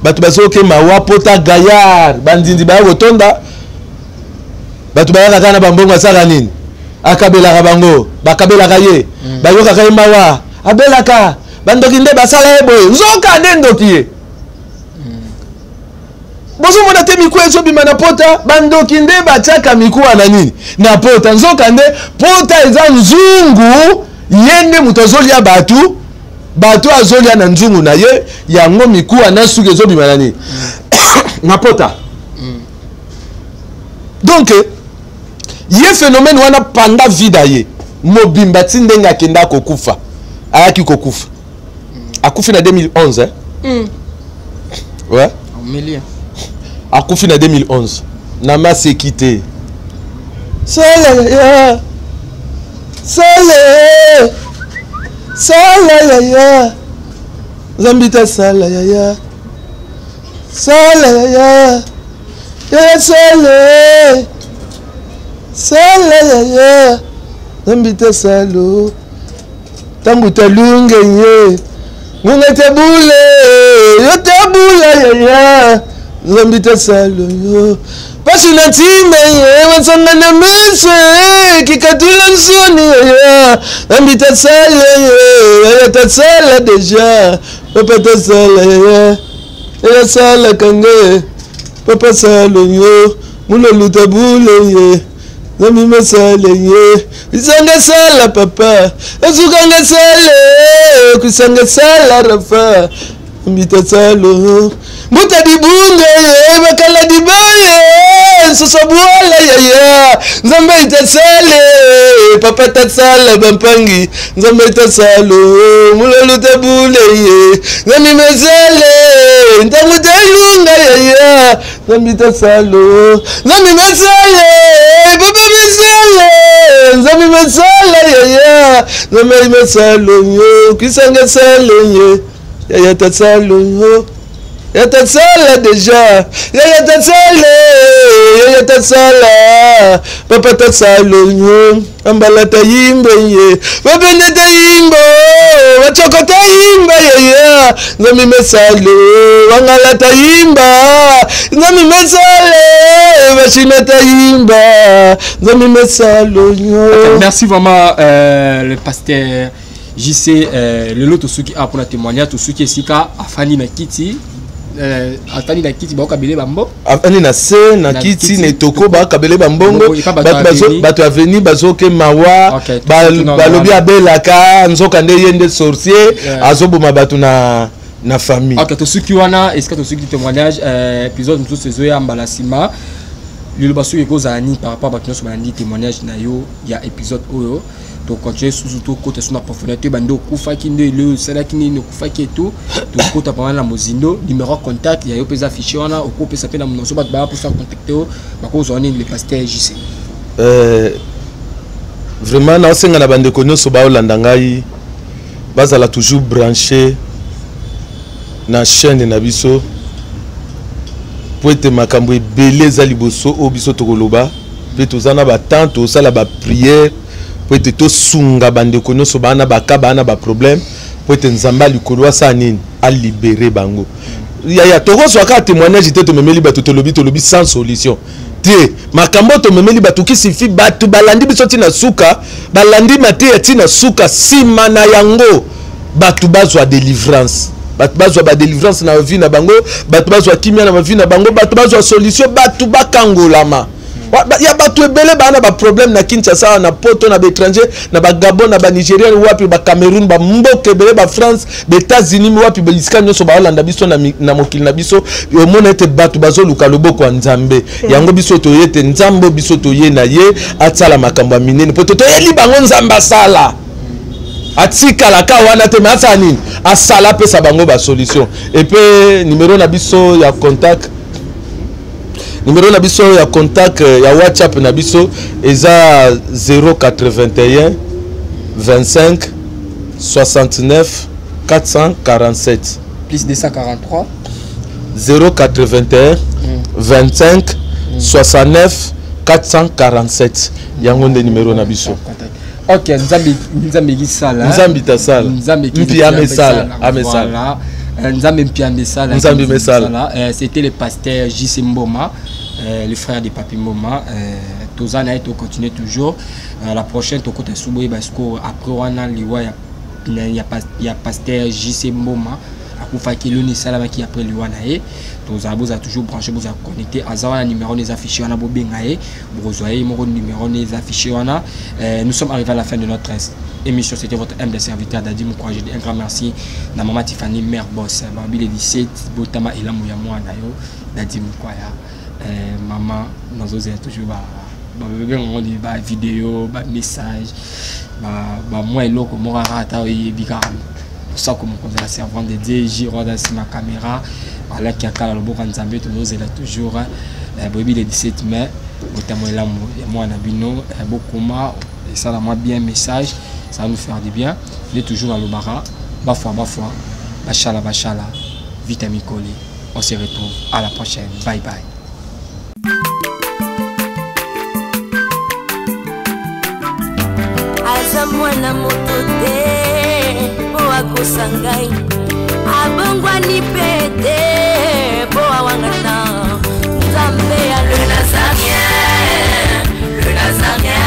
bato bazokema wa pota gayard, bandindi baya kotonda. Bato bayaka kaka na bambongo, asalaka nini? Akabelaka bango, bakabelaka ye. Bayokaka ye mawa, abelaka, bandoki nde basala ye boye, nzoka nde ndoki ye. Bozomona te mikuwa ezobima na pota? Bandoki nde batiaka mikuwa na nini? Na pota. Nzoka nde pota eza nzungu, ye nde moto azolia bato, bato azolia na nzungu na ye. Yango mikuwa na suki ezobima na nini? Na pota. Donc ye phénomène wana panda vida ye mobimba ti ndenge akenda kokufa. Ayaki kokufa, akufi na 2011, eh? Ouais. Akufi na 2011 na maseki te. Sala yaya, sala, sala yaya, Nzambi ta sala yaya, sala yaya, yaya, sala, sala yaya, Nzambi ta salo. Ntango talunge ye ngunga tabule yo tabula yaya, Nzambi ta salo yo pasi na ntimbe ye wasanga na meso kikatula nsoni yaya, Nzambi ta sala ye yaya, ta sala déjà papa, ta sala yaya, yaya, sala kange papa, salo yo mulolu tabule ye, Nzambi masala ye isanga sala papa, esukanga sala kusanga sala rafa mbita salo mbuta dibunga ye bakala dibaye nsoso bwala yaya, Nzambe itasale papa, tasala bampangi, Nzambe itasalo mulolu tabule ye, Nzambi mesale ntango talunga yaya, Nzambi tasalo, Nzambi mesale papa, mesale, Nzambi mesala yaya, Nzambe mesalo yo kisanga sale ye yaya, tasalo yo ya tasala déjà yaya, tasala yaya, tasala papa, tasalo yo ambala tayimbe ye babende tayimbo bacoko tayimba yaya, Nzambi mesale wangala tayimba, Nzambi mesale bashina tayimba, Nzambi mesalo yo. Merci vraiment, le pasteur JC. Lelo tosuki awa mpona témoignage. Tosuki esika afandi na kiti, afandi na kiti, baokabele bambo. Afandi na se na kiti na etoko, bakabele bambongo. Bato ya veni bazoke mawa, balobi abelaka, nzoka nde ye nde sorcier, azoboma bato na famille. Ok, tosuki wana esika tosuki témoignage. Épisode mosusu ezoya mbala nsima. Liloba soki ekozala nini par rapport bato nyonso balandi témoignage na yo ya épisode oyo? Tocontinue susu, tokota su na profondeur, toyeba nde okufaki, nde eleo osalaki nini, okufaki etu, tokota vraiment na mozindo. Numéro contact ya yo mpe eza affiché wana, okopesa mpe na monoko bato baya mposa contacte yo, bakozwa nini, le pasteur JC? Vraiment naosenga na bandeko nyonso baolanda ngai bazala toujours branché na chaîne na biso, po ete makambo ebele eza liboso oyo biso tokoloba, mpe toza na batemps, tosala baprière po ete tosunga bandeko nyonso baa na baka, baa na baproblème, po ete Nzambe ya likolo asala nini? Alibere bango. Yaya, tokozwa kaka témoignage te, tomemeli bato, tolobi, tolobi sans solution. Te, makambo tomemeli bato kisifi, bato balandi biso ntina suka, balandi mateya ntina suka. Nsima na yango bato bazwa délivrance, bato bazwa badélivrance na vie na bango, bato bazwa kimia na vie na bango, bato bazwa solution, bato bakangolama. Ya bato ebele baa na baproblème na Kinshasa, na Poto, na baétranger, na bagabon, na banigérien, wapi, bacameroun, bamboka ebele, bafrance, baétats-unis, wapi, bisika nyonso baolanda biso na mokili na biso. Omona ete bato bazoluka loboko ya Nzambe. Yango biso toye te, Nzambe biso toye na ye asala makambo ya minene, po te toyeli bango Nzambe asala, atikalaka wana te, me asala nini? Asala, apesa bango basolution. Epe numéro na biso ya contact, numéro na biso ya contact ya WhatsApp na biso eza 081 25 69 447. Plus 243. 081 25 69 447, yango nde numéro na biso. Ok, Nzambe, Nzambe kisala. Nzambe tasala. Nzambe. Mpi amesala, amesala. Voilà. Nzambe mpi amesala. Nzambe mesala. C'était le pasteur JC Mboma, le frère de Papi Mboma. Toza na ye, tocontinue toujours. La prochaine tokota suboye basiko après wana liwa ya pasteur JC Mboma akufaki, eloni esalamaki après liwa na ye. Tozala, bozala toujours branché, bozala connecté. Aza wana, numéro eza affiché wana, bobenga ye, bokozwa ye moko, numéro eza affiché wana. Nous sommes arrivés à la fin de notre émission. C'était votre humble serviteur Dadi Mukwa. Je dis un grand merci na mama Tiffany, mère boss. Babi le 17 botama elamu ya mwana yo Dadi Mukwaya. Mama, nazozela toujours ba babengango ba vidéo, ba message, bamwa eloko moko kaka ata oyebi kaka. Osako mokonzi ya servant de Dieu Giro na nsima caméra alaki akala loboko ya Nzambe. Tozozela toujours. Boyebi le 17 mai botamo elamu ya mwana bino. Bokoma esala mwa bien message, ça va nous faire du bien. Nde toujours alobaka bafwa bafwa, bashala bashala, vita mikoli. On se retrouve à la prochaine. Bye bye. Aza mwana moto te mpo akosa ngai, abongwani mpe te mpo awangana Nzambe ya le Nazarien, le Nazarien,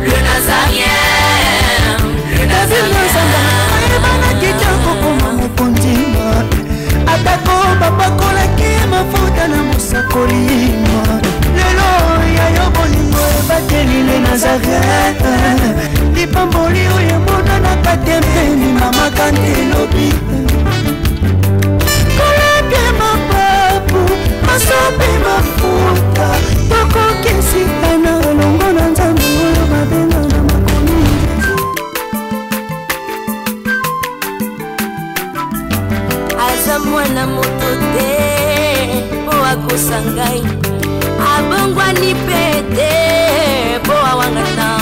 le Nazarien, le Nazarien. Ayebanaki te kokoma mokonzi, atako bapakolaki mafuta na mosakoli. Lelo ya yo bolingo ebateli le Nazaret, lipamboli oyo emonanaka te mpeni mama kante elobi kolapia mapapu masope mafuta tokokesika na elongo na Nzambe oyo babenga na makomi. Aza mwana moto te mpo akosa ngai, abongwani mpe te mpo awangana.